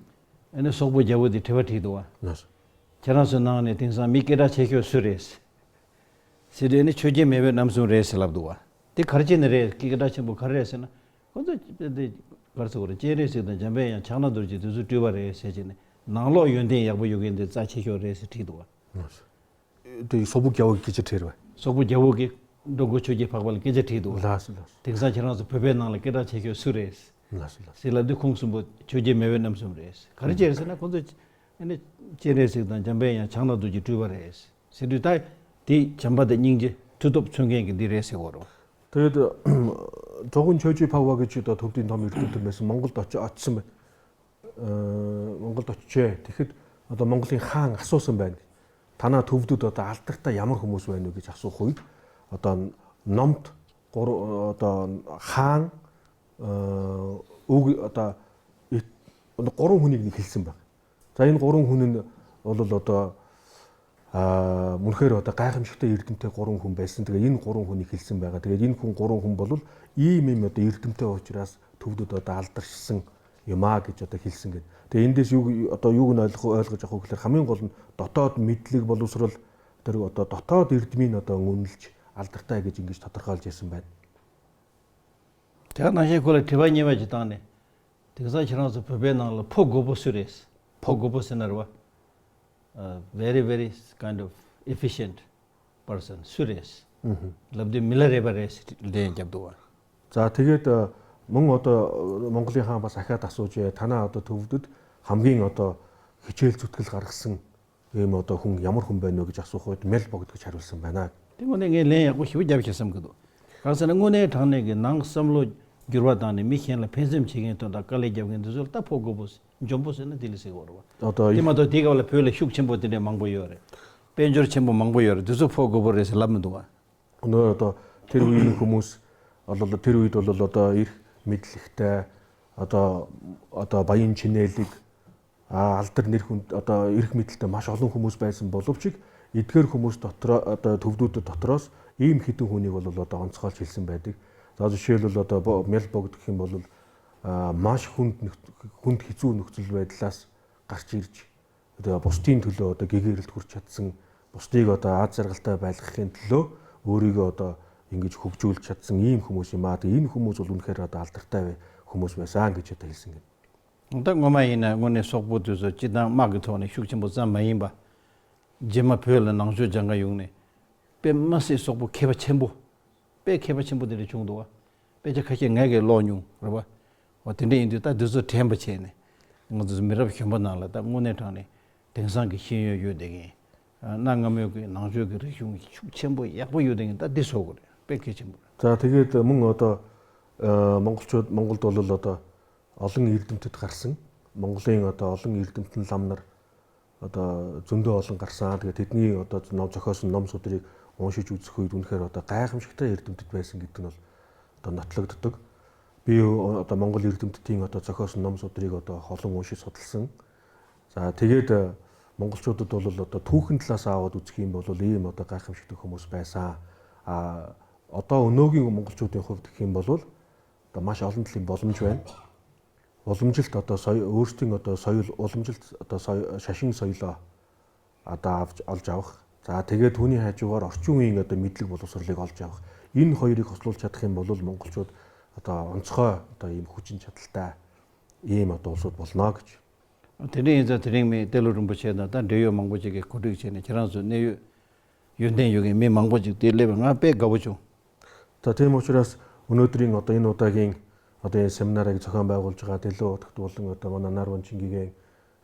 ཨ་ནི་སོག་པོ་རྒྱལ་པོ་དེ་དྲི་བ་དྲིས་འདུག་བ། ལགས་སོ། ཁྱེད་རང་ཚོའི་ནང་ནས་དེང་སང་མི་སྐད་གྲགས་ཆེ་ཤོས་སུ་རེད། ཟེར་དུས་ཨ་ནི་ཆོས་རྒྱལ་མེས་དབོན་རྣམ་གསུམ་རེད་ཟེར་ལབ་འདུག་བ། དེ་ག་རེ་བྱས་ནས་རེད། སྐད་གྲགས་ཆེན་པོ་ག་རེ་རེད་ཟེར་ན། ཁོ་ཚོ་དེ་ག་རེ་ཟེར་དགོས་རེད། སྤྱན་རས་གཟིགས་དང་འཇམ་དཔལ་དབྱངས་ཕྱག་ན་རྡོ་རྗེ་དེ་ཚོ་སྤྲུལ་པ་རེད་ཟེར་བྱས་ནས་ནང་ལོགས་ཡོན་ཏན་ཡག་པོ་ཡོད་མཁན་དེ་རྩ་ཆེ་ཤོས་རེད་ཟེར་དྲིས་འདུག་བ། ལགས་སོ། དེ་སོག་པོ་རྒྱལ་བོ་གི་སྐད་ཆ་དྲིས་རེད་བ། སོག་པོ་རྒྱལ་བོ་གིས་འགྲོ་མགོན་ཆོས་རྒྱལ་འཕགས་པ་ལ་སྐད་ཆ་དྲིས་འདུག་བ། ལགས་སོ་ལགས་སོ། དེང་སང་ཁྱེད་རང་ཚོ་བོད་པའི་ནང་ལ་སྐད་གྲགས་ཆེ་ཤོས་སུ་རེད། ལགས་སོ་ལགས་སོ། ཟེར་ལབ་དུས་ཁོང་གསུམ་པོ་ཆོས་རྒྱལ་མེས་དབོན་རྣམ་གསུམ་རེད། ག་རེ་བྱས་རེད་ཟེར་ན་ཁོང་ཚོ་ཨ་ནི་སྤྱན་རས་གཟིགས་དང་འཇམ་དཔལ་དབྱངས་ཕྱག་ན་རྡོ་རྗེ་སྤྲུལ་པ་རེད་ཟེར་དུས་ད་དེ་བྱམས་པ་དང་སྙིང་རྗེ་མཐུ་སྟོབས་མཚོན་མཁན་གྱི་འདི་རེད་ཟེར་གོ་རོ། དེ་འགྲོ་མགོན་ཆོས་རྒྱལ་འཕགས་པ་གི་ཆོས་དང་ཐུབ་བསྟན་ཐོག་མའི་རིགས་ཐུབ་མེད་སོང་མོང་གོལ་དང་ཆ་ཨ་ཆི་མེད། མོང་གོལ་དང་ཆོས་དེ་ཁེད་ཨ་ད་མོང་གོལ་ཧང་ང་སོ་སོ་བན། ཐ་ན་ཐུབ་བསྟན་དང་ད་ཨལ་ཏར་ད་ཡ་མར་ཧུ་མུ་སུ་བན་ནུ་གི་ཆགས་སོ་ཧུ་ཡིག་ཨ་ད་ནོམ་ད་ཀོ་རོ་ཨ་ད་ཧང་ཨོ་གི་ཨ་ད་ཡི་ཨ་ད་ཀོ་རོ་ཧུ་ནི་གི་ནི་ཁིལ་སིམ་བ། ད་ཡིན་ཀོ་རོ་ཧུ་ནི་ཨོ་ལོ་ལོ་ད། ཨ་མུན་ཁེ་རོ་ད་ཀའི་ཁམས་ཤིག་ཏུ་ཡིར་དུམ་ཐེ་ཀོ་རོང་ཧུམ་བེ་སིན་ཏེ་ཡིན་ཀོ་རོང་ཧུ་ནི་ཁིལ་སིན་བེ་ག་ཏེ་ཡིན་ཁུང་ཀོ་རོང་ཧུམ་བོ་ལུལ་ཡི་མི་མེ་ཏེ་ཡིར་དུམ་ཐེ་འོ་ཅི་ར་ཐུབ་དུ་ད་ད་ཨལ་ཏར་སིང་ཡོད་མ་གི་ཅོ་ད་ཁིལ་སིང་གི་ཏེ་ཡིན་ཏེ་ཡུ་ཨ་ཏོ་ཡུ་གུ་ན་ལ་ཁོ་ཨལ་གི་ཅོ་ཁོ་ཁིལ་ཁ་མིན་གོ་ལུན་ད་ད་མི་ཏི་ལིག་བོ་ལུ་སུ་རལ་ཏེ་རུ་ཨ་ཏོ་ད་ད་ཡིར་དུམ་ཡིན་ཨ་ཏོ་ངུན་ལ་ཅི་ཨལ་ཏར་ཏ་གི་ཅིང་གི་ཅི་ད་ཐར་ཁལ་ཅེ་སིན་བེ། དེ་ག་ནང་བཞིན་ཁོ་ལ་དྲི་བ་གཉིས་པ་ཅིག་བཏང་ནས། དེང་སང་ཁྱེད་རང་ཚོ་བོད་པའི་ནང་ལ་ཕོ་རྒོད་པོ་སུ་རེད། ཕོ་རྒོད་པོ་ཟེར་ན་རེད་བ། ཨ་very very kind of efficient person སུ་རེད། ཨུ་ཧུ། ལབ་དུས་མི་ལ་རས་པ་རེད་ཟེར་ལན་རྒྱབ་འདུག་བ། ཙ་དེ་གས་ད་མང་ཨོ་ཏོ་མོང་གོ་ལི་ཧང་པ་ས་ཤ་ད་སོ་ཅེ་ཐ་ན་ཨོ་ཏོ་ཐུབ་དུད་ཧམ་གིང་ཨོ་ཏོ་ཁི་ཆེལ་ཚུ་ཐིལ་ཧ་རག་སིང་། ཨེ་མོ་ཏོ་ཧུང་ཡ་མོར་ཧུམ་བེ་ནོ་གི་ཅག་སོ་ཧོ་མེལ་པོ་གི་ཏོ་ཆ་རུ་སིམ་བེ་ན། དེ་དངོས་གནས་ངས་ལན་ཡག་པོ་ཞེ་པོ་རྒྱབ་ཤེས་བསམ་གི་འདུག་གང་ཟེར་ན་དངོས་གནས་དྲང་གནས་ཀྱི་ནང་བསམ་བློ་འགྱུར་བ་བཏང་ནས་མི་གཞན་ལ་ཕན་སེམས་བྱེད་མཁན་དོན་དག་དཀའ་ལས་རྒྱབ་མཁན་འདི་ཚོ་ལ་ད་ཕོ་རྒོད་པོ་འཇོན་པོ་ཟེར་ན་དེ་ལས་ཟེར་གི་རེད་བ། ད་ལྟ་དེ་མ་གཏོགས་དེའི་སྐབས་ལ་བོད་ལ་ཤུགས་ཆེན་པོ་དེ་འདྲས་མང་པོ་ཡོད་རེད། དཔལ་འབྱོར་ཆེན་པོ་མང་པོ་ཡོད་རེད། འདི་ཚོ་ཕོ་རྒོད་པོ་རེད་ཟེར་ལབ་མི་འདུག་བ། ནོ་ད་ཐེར་ཝི་ཧུ་མུས་ཨ་ལོ་ལོ་ཐེར་ཝི་ཏོ་ལོ་ལོ་ད་ཨིར་མི་ལིག་ཏ་ཨ་ད་ཨ་ད་བ་ཡིན་ཆི་ནེ་ལིག་ཨ་ཨལ་ཏར་ནིར་ཧུན་ཨ་ད་ཨིར་མི་ལིག་ཏ་མ་ཤོག་ལུང་ཧུ་མུས་པའི་སིམ་བོ་ལོབ་ཅིག་ཨིད་ཀེར་ཧུ་མུས་ཏོ་ཏྲ་ཨ་ད་ཐུབ་དུ་ཏོ་ཏོ་ཏྲོས་ཨིམ་ཧི་ཏུ་ཧུ་ནི་བོ་ལོ་ལོ་ད་ཨོན་ཚ་ཁལ་ཆིལ་སིམ་བེ་ཏིག་ད་ཟུ་ཤེ་ལོ་ལོ་ད་བོ་མེལ་པོག་ཏུ་ཁིམ་བོ་ལོ། маш хүнд хүнд хэцүү нөхцөл байдлаас гарч ирж, одоо бусдын төлөө одоо гэгээрэлд хүрч чадсан, бусдыг одоо аз жаргалтай байлгахын төлөө өөрийгөө одоо ингэж хөгжүүлж чадсан ийм хүмүүс юм аа. Тэгээ энэ хүмүүс бол үнэхээр одоо алдартай хүмүүс байсан гэж одоо хэлсэн гэнэ. ད་སྔོན་མ་ཡིན་ན་དངོས་གནས་སོག་པོ་དེ་ཚོ་སྤྱི་བཏང་དམག་གི་ཐོག་ནས་ཤུགས་ཆེན་པོ་ཙམ་མ་ཡིན་པ། རྗེས་མ་བོད་ལ་ནང་ཆོས་སྦྱང་ག་ཡོང་ནས་དཔེ་མ་སྲིད་སོག་པོ་མཁས་པ་ཆེན་པོ། དཔེ་མཁས་པ་ཆེན་པོ་དེ་འདྲ་བྱུང་འདུག་བ། དཔེ་ཆ་ཁ་ཤས་ངས་གས་ཀློག་མྱོང་རེད་བ། འོ་དེ་འདྲ་ཡིན་དུས་ད་འདི་ཚོ་དྲན་པ་བྱས་ནས་ང་ཚོ་མི་རབས་གཞོན་པ་ནང་ལ་ད་དངོས་གནས་དྲང་ནས་དེང་སང་གི་ཤེས་ཡོན་ཡོད་བསྡད་མཁན། གནའ་སྔ་མོའི་གི་ནང་ཆོས་ཀྱི་རིག་གཞུང་གི་ཤུགས་ཆེན་པོ་ཡག་པོ་ཡོད་བསྡད་མཁན་ད་འདི་བཟོ་དགོས་རེད། དཔེ་གལ་ཆེན་པོ་རེད། ད་དེ་གས་ད་མིང་འོ་ད་མོང་གོལ་ཆོས་མོང་གོལ་དོ་ལོ་ལ་ད་ཨོ་གླིང་ཡིར་དུམ་མཐུད་གར་སོང་། མོང་གོལ་ཡིན་འོ་ད་ཨོ་གླིང་ཡིར་དུམ་མཐུད་ལམ་ནར་འོ་ད་རྫུན་ཟློས་ཨོ་གླིང་གར་སོང་། དེ་ག་དེ་ནས་འོ་ད་ནོ་ཚོ་ཁ་སོང་ནོམ་སོ་དེ་རིགས་འོང་ཤེས་བཅུག་ཚུགས་ཡོད། དུ་ཁེར་འོ་ད་ག་ཡ་གམ་ཞིག་ད་ཡིར་དུམ་མཐུད་པས་སོང་གི་དུ་ནོ་ད་ནོ་ཐལ་གི་དུ་དུག་པི་ཡོ་ད་མོང་གོལ་ཡིར་དུམ་དུ་ཐིང་ད་ཚ་ཁ་སུ་ནམ་སོ་དྲི་ག་ད་ཧོ་ལུང་འོ་ཤི་སོ་དལ་སང་། ད་དེ་གས་ད་མོང་གོལ་ཆོ་ད་དོ་ལོ་ལོ་ད་ཐུག་ཁིན་ལ་ས་བ་དུ་ཚིག་ཡིན་པོ་ལོ་ལི་ཡིན་ནོ་ད་ག་ཁམ་ཞིག་ཏུ་ཁོ་མོ་སུ་པའི་ས་ཨ་ཨོ་ད་འོ་ནོ་གི་མོང་གོལ་ཆོ་དེ་ཧོབ་ཏུ་ཁིན་པོ་ལོ་ད་མ་ཤ་ཨོ་ལུན་ལིན་བོ་ལུམ་ཆོན་བོ་ལུམ་ཅིལ་ད་ད་ས་ཡུལ་འོར་སྟིང་ད་ས་ཡུལ་ཨོ་ལུམ་ཅིལ་ད་ས་ཡུལ་ཤ་ཤིང་ས་ཡུལ་ལ། ཨ་ད་ཨལ་ཅའོ། ད་དེ་གའི་ཐོག་ནས་ཧ་ཅུ་བར་ཨོ་ཅུང་ཡིན་ད་མི་ལིག་བོ་ལོ་སོར་ལེག་ཨལ་ཅའོ། ཡིན་ཧོ་ཡི་རིག་ཁོ་སློལ་ཆ་ཐག་ཡིན་བོ་ལོ་མོང་གོལ་ཆོད་ད་ཨོན་ཚོ་ད་ཡིན་ཧུ་ཅིན་ཆ་ཐལ་ད་ཡིན་མ་དོ་སོད་བོ་ལ་ན་གི་ཆུ། དེ་འདྲ་ཡིན་ཙང་དེ་རིང་མི་ཏེ་ལོ་རིན་པོ་ཆེ་དང་ད་འབྲེལ་ཡོད་མང་པོ་ཅིག་གིས་གོ་སྒྲིག་བྱས་ནས་ཁྱེད་རང་ཚོ་གནད་ཡོད་ཡོན་ཏན་ཡོད་མཁན་མི་མང་པོ་ཅིག་དེ་སླེབས་པ་ང་དཔེ་དགའ་བོ་བྱུང་། ད་དེ་མོ་ཆུ་ར་ཨུ་ནུ་ཏི་རིང་ང་ད་ཡིན་ནོ་ད་གིན་ང་ད་ཡིན་སེམ་ན་ར་གི་ཚོ་ཁང་བའི་གོལ་ཆ་ག་དེ་ལོ་ཐག་ཏུ་བོ་ལ་ང་ད་མ་ན་ནར་བོན་ཆིན་གི་གིན་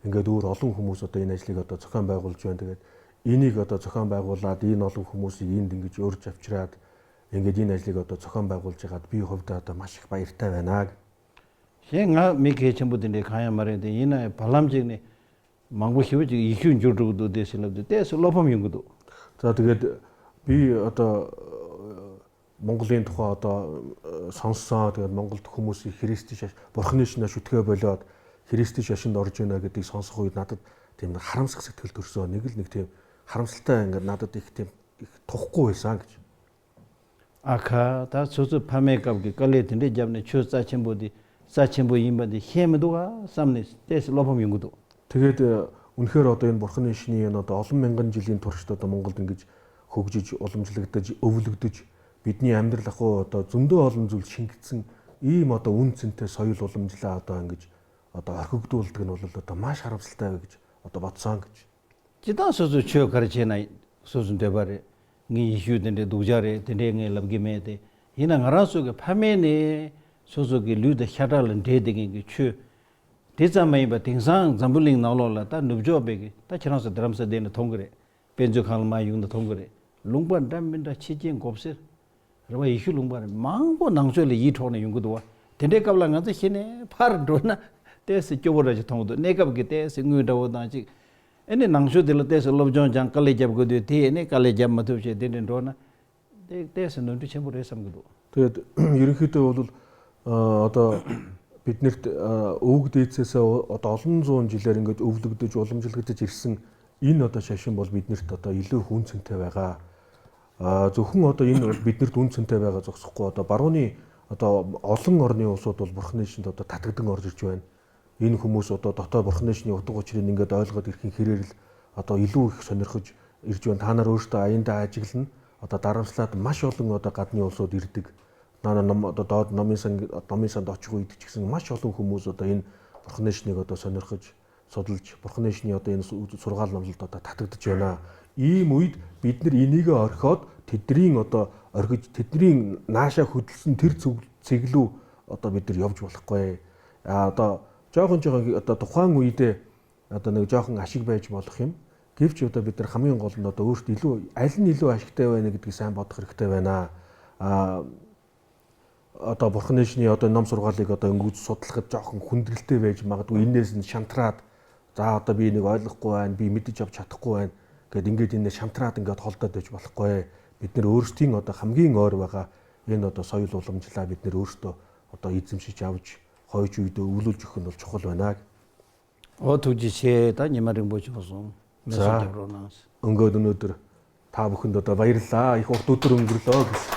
ཨིན་ག་དུ་རོ་ལུང་ཧུ་མུ་སོ་ད་ཡིན་ཨ་ཅི་ལི་ག་ད་ཚོ་ཁང་བའི་གོལ་ཆོན་དེ་ག་ཨིན་ནི་ག་ད་ཚོ་ཁང་བའི་གོལ་ལ་དེ་ནོ་ལུང་ཧུ་མུ་སི་ཡིན་དིང་གི་ཅོར་ཅབ་ཆི་ར་ད་ཨིན་ག་དེ་ཡིན་ཨ་ཅི་ལི་ག་ད་ཚོ་ཁང་བའི་གོལ་ཆ་ག་ད་བི་ཧོབ་ད་ད་མ་ཤིག་པ་ཨིར་ཏ་བས་ན་གི། གཞན་ང་མི་གལ་ཆེན་པོ་དེ་འདྲའི་གང་ཡང་མ་རེད་དེ་ཡིན་ན་བར་ལམ་ཅིག་ནས། མང་པོ་ཞེ་པོ་ཅིག་ཡེ་ཤུ་འགྱུར་འགྲོ་གི་འདུག་དེ་ཟེར་ལབ་དུས་ཏོག་ཙམ་བློ་ཕམ་ཡོང་གི་འདུག་ད་དེ་ག་བི་ཨ་ད་མོང་གོལ་ལེན་ཐོག་ཨ་ད་སང་སང་དེ་མོང་གོལ་ཐོག་མོ་སི་ཧི་རི་སྟི་ཤ་བོར་ཁ་ནི་ཤི་ན་ཤུ་ཐེ་བ་ལ་ཧི་རི་སྟི་ཤ་ཤིན་དོར་ཅོ་ན་གི་དེ་སང་སང་ཧོ་ཡི་ན་ད་དེ་མིན་ཧ་རམ་སག་སག་ཐིག་ཐུར་སོ་ནི་གི་ནི་དེ་ཧ་རམ་སལ་ཏ་ཡང་གི་ན་ད་དེ་དེ་ཐོག་ཀོ་ཡི་སང་གི། ཨ་ཁ། ད་སོ་སོའི་ཕ་མའི་སྐབས་ཀྱི་དཀའ་ལས་དེ་འདྲས་བརྒྱབ་ནས་ཆོས་རྩ་ཆེན་པོ་འདི་རྩ་ཆེན་པོ་ཡིན་པ་འདི་ཤེས་མི་འདུག་ཨ་བསམ་ནས་ཏོག་ཙམ་བློ་ཕམ་ཡོང་གི་འདུག་དེ་གས་དེ་འུན་ཤེས་རོགས་དེ་ཡིན་བོར་ཁ་ནས་ཤི་ནས་ཡིན་ན་ད་ཨོ་ལུམ་མེང་གན་ཇི་ལིན་ཐོར་ཤི་ད་ད་མོང་གོལ་དེང་གི་ཧོ་གི་ཅི་ཨོ་ལུམ་ཅི་ལིག་ད་ཅི་ཨོ་བུ་ལུག་ད་ཅི་བིད་ནི་ཨམ་དིར་ལ་ཁོ་ད་ཙུན་དུ་ཨོ་ལུམ་ཛུལ་ཤིང་གི་ཚིང་ཨི་མ་ད་འུན་ཚིན་ཐེ་སོ་ཡུལ་ཨོ་ལུམ་ཅི་ལ་ཨ་ད་ཨང་གི་ཅི་ཨ་ད་ཨར་ཁུག་ཏུ་ཨོལ་དེ་ནོ་ལ་ད་མ་ཤ་རབ་སི་ལྟ་བའི་གི་ཅི་ཨ་ད་བ་ཚང་གི་ཅི། སྤྱིར་བཏང་སོ་སོའི་ཆོས་ག་རེ་བྱས་ན་སོ་སོའི་འདོད་པ་རེད། ངའི་ཡེ་ཤུ་དེ་འདྲའི་སྡུག་ཅག་རེད་དེ་འདྲའི་ངས་ལབ་གི་མེད་དེ། ཡིན་ན་ང་རང་ཚོ་གི་ཕ་མེས་ནས་སོ་སོ་གི་ལུས་དང་ཤ་ཁྲག་ལ་འདྲེས་བསྡད་མཁན་གྱི་ཆོས། དེ་ཙམ་མ་ཡིན་པར་དེང་སང་འཛམ་བུ་གླིང་ནང་ལོགས་ལ་ད་ནུབ་ཕྱོགས་པའི་གི་ད་ཁྱེད་རང་ཚོ་རྡ་རམ་ས་བསྡད་ནས་མཐོང་གི་རེད། དཔེ་མཛོད་ཁང་ལ་མར་ཡོང་ནས་མཐོང་གི་རེད། ལུང་པ་འདྲ་མི་འདྲ་ཕྱི་རྐྱེན་འགོག་སེལ། རེ་བ་ཡེ་ཤུ་ལུང་པ་རེ་མང་པོ་ནང་ཆོས་ལ་ཡིད་འཕྲོག་ནས་ཡོང་གི་འདུག་བ། དེ་འདྲའི་སྐབས་ལ་ང་ཚོ་གཞི་ནས་ཕར་འགྲོ་ན་ཏོག་ཙམ་སྐྱོ་བོ་འདྲ་ཞིག་མཐོང་གི་འདུག་གནས་སྐབས་ཀྱི་ཏོག་ཙམ་དངུལ་འདྲ་བོ་དང་ཅིག་ཨེ་ནི་ནང་ཆོས་དེ་ལ་ཏོག་ཙམ་སློབ་སྦྱོང་སྦྱང་དཀའ་ལས་རྒྱབ་དགོས་དུས་དེ་ཨེ་ནི་དཀའ་ལས་རྒྱབ་མ་ཐུབ་བྱས་དེ་འདྲ་འགྲོ་ན་དེ་ཏོག་ཙམ་ནོར་འཁྲུལ་ཆེན་པོ་རེད་བསམ་གི་འདུག་དེ་ཡུན་ཤུལ་དུ་འོ་ལུ་ཨ་ད་བིད་ནིར་ཨ་འུག་དེ་ཚེ་ས་འོ་ད་ལུང་ཚོ་འཇི་ལེ་རིང་གི་འུག་ལུག་དེ་ཅོ་ལུམ་ཅི་ལུག་དེ་ཅིར་སིང་ཡིན་ནོ་ད་ཤ་ཤིན་བོལ་བིད་ནིར་ད་ད་ཡི་ལུ་ཧུན་ཚིན་ཐེ་བ་ག་ཨ་ཛོ་ཁུང་ཨ་ད་ཡིན་ནོ་བིད་ནིར་དུན་ཚིན་ཐེ་བ་ག་ཛོག་སོག་གོ་ད་བ་རོ་ནི་ཨ་ད་ཨོ་ལུང་ཨོར་ནི་འོ་སོ་དོལ་བོར་ཁ་ནི་ཤིན་ད་ད་ད་ཐག་ཏུ་ངོར་ཇིར་ཅོ་ཡན། ཡིན་ཧུ་མུ་སོ་ཏོ་ཏོ་ཏོ་བར་ཁ་ནས་ཤི་ནས་འོ་ཏོ་གོ་ཆི་རེ་ནིང་ག་ད་ཨོལ་ག་དིར་ཁིན་ཁི་རེ་རིལ་ཨ་ཏོ་ཡི་ལུ་ཤོ་ནིར་ཁུ་ཨིར་ཅོན་ཐ་ན་རོ་ཤི་ཏ་ཨ་ཡིན་ད་ཨ་ཅིག་ལིན་ཨ་ཏོ་ད་རམ་སི་ལ་ཏོ་མ་ཤོ་ལུང་ཨ་ཏོ་ག་ཏ་ནི་འོ་སོ་དིར་ཏིག་ན་ན་ནམ་ཨ་ཏོ་ད་ནམ་ཡིན་སང་ནམ་ཡིན་སང་ད་ཆུ་ཡི་ཏིག་ཅིག་སིང་མ་ཤོ་ལུང་ཧུ་མུ་སོ་ཏ་ཡིན་བར་ཁ་ནས་ཤི་ནིང་ག་ཏོ་ཤོ་ནིར་ཁུ་སོ་དིལ་ཅི་བར་ཁ་ནས་ཤི་ནིང་ཨ་ཏོ་ཡིན་སུ་སུར་ག་ལམ་སུ་ཏོ་ད་ཐ་ཏིག་ཏི་ཅོ་ན་ཡི་མུ་ཡིད་བིད་ནིར་ཡིན་ནི་ག་ཨར་ཁོ་ཏི་ཏི་རིང་ཨ་ཏོ་ཨར་ཁུ་ཏི་ཏི་རིང་ན་ཤ་ཧུ་ཏི་སིན་དིར་ཚུག་ཚིག་ལུ་ཨ་ཏོ་བིད་ནིར་ཡོབ་ཅོ་ལ་ཁོ་ཨ་ཏོ། ཅོག་ཁོང་ཅོག་ཁོང་གི་ད་ཏོ་ཁོང་ངུ་ཡི་ཏེ་ད་ནི་ཅོག་ཁོང་ང་ཞིག་བེ་ཅི་མ་ལོག་ཡིན། གིབ་ཅོ་ད་བི་ཏར་ཁམ་ཡོང་གོ་ལ་ན་ཏོ་འུར་ཏི་ལུ་ཨ་ལི་ནི་ལུ་ཨ་ཞིག་ཏེ་བེ་ནི་གི་ཏི་སམ་བ་ཏོ་ཁར་ཏེ་བེ་ན། ཨ་ད་བོར་ཁ་ནས་ཤི་ནི་ཡོ་ཏོ་ནམ་སོར་ག་ལི་ག་ཏོ་འགུ་སོ་ཏལ་ཁ་ཅོག་ཁོང་ཁུན་དིལ་ཏེ་བེ་ཅི་མ་ག་ཏོ་ཡིན་ནེ་སིན་ཤམ་ཐ་ར་ད་ད་བི་ནི་ག་ལི་ཀོ་ཨན་བི་མི་ཏི་ཅབ་ཆ་ཏོ་ཀོ་ཨན་ག་ཏིང་གི་ཏི་ནི་ཤམ་ཐ་ར་ཏིང་ག་ཐོལ་ཏ་ཏེ་ཅི་མ་ལོག་ཡེ་བི་ཏི་ནི་འུར་ཏི་ངོ་ཏོ་ཁམ་གི་ངོ་ར་བ་ག་ཡིན་ནོ་ཏོ་སོ་ཡུལ་ལོ་ལམ་ཅི་ལ་བི་ཏི་ནི་འུར་ཏོ་ཨ་ཏོ་ཡིད་ཙམ་ཞིག་ཅ་བུ་ཅི་ཧོ་ཡུ་ཅུ་ཡི་ཏོ་འུ་ལུ་ཅུ་ཁུ་ནོ་ལ་ཆོག་ལོ་ན། འོ་ཐུགས་རྗེ་ཆེ། ད་ཉི་མ་རིང་པོ་བྱུང་སོང་། མེ་སོ་རྒྱབ་རོགས་གནང་། ཨང་གོ་དུ་ནོ་ཏུར་ཐ་བུ་ཁུན་དོ་ད་བ་ཡིར་ལ་ཡི་ཧོ་ཏུ་ཏུ་རུང་གུར་ལོ་གི་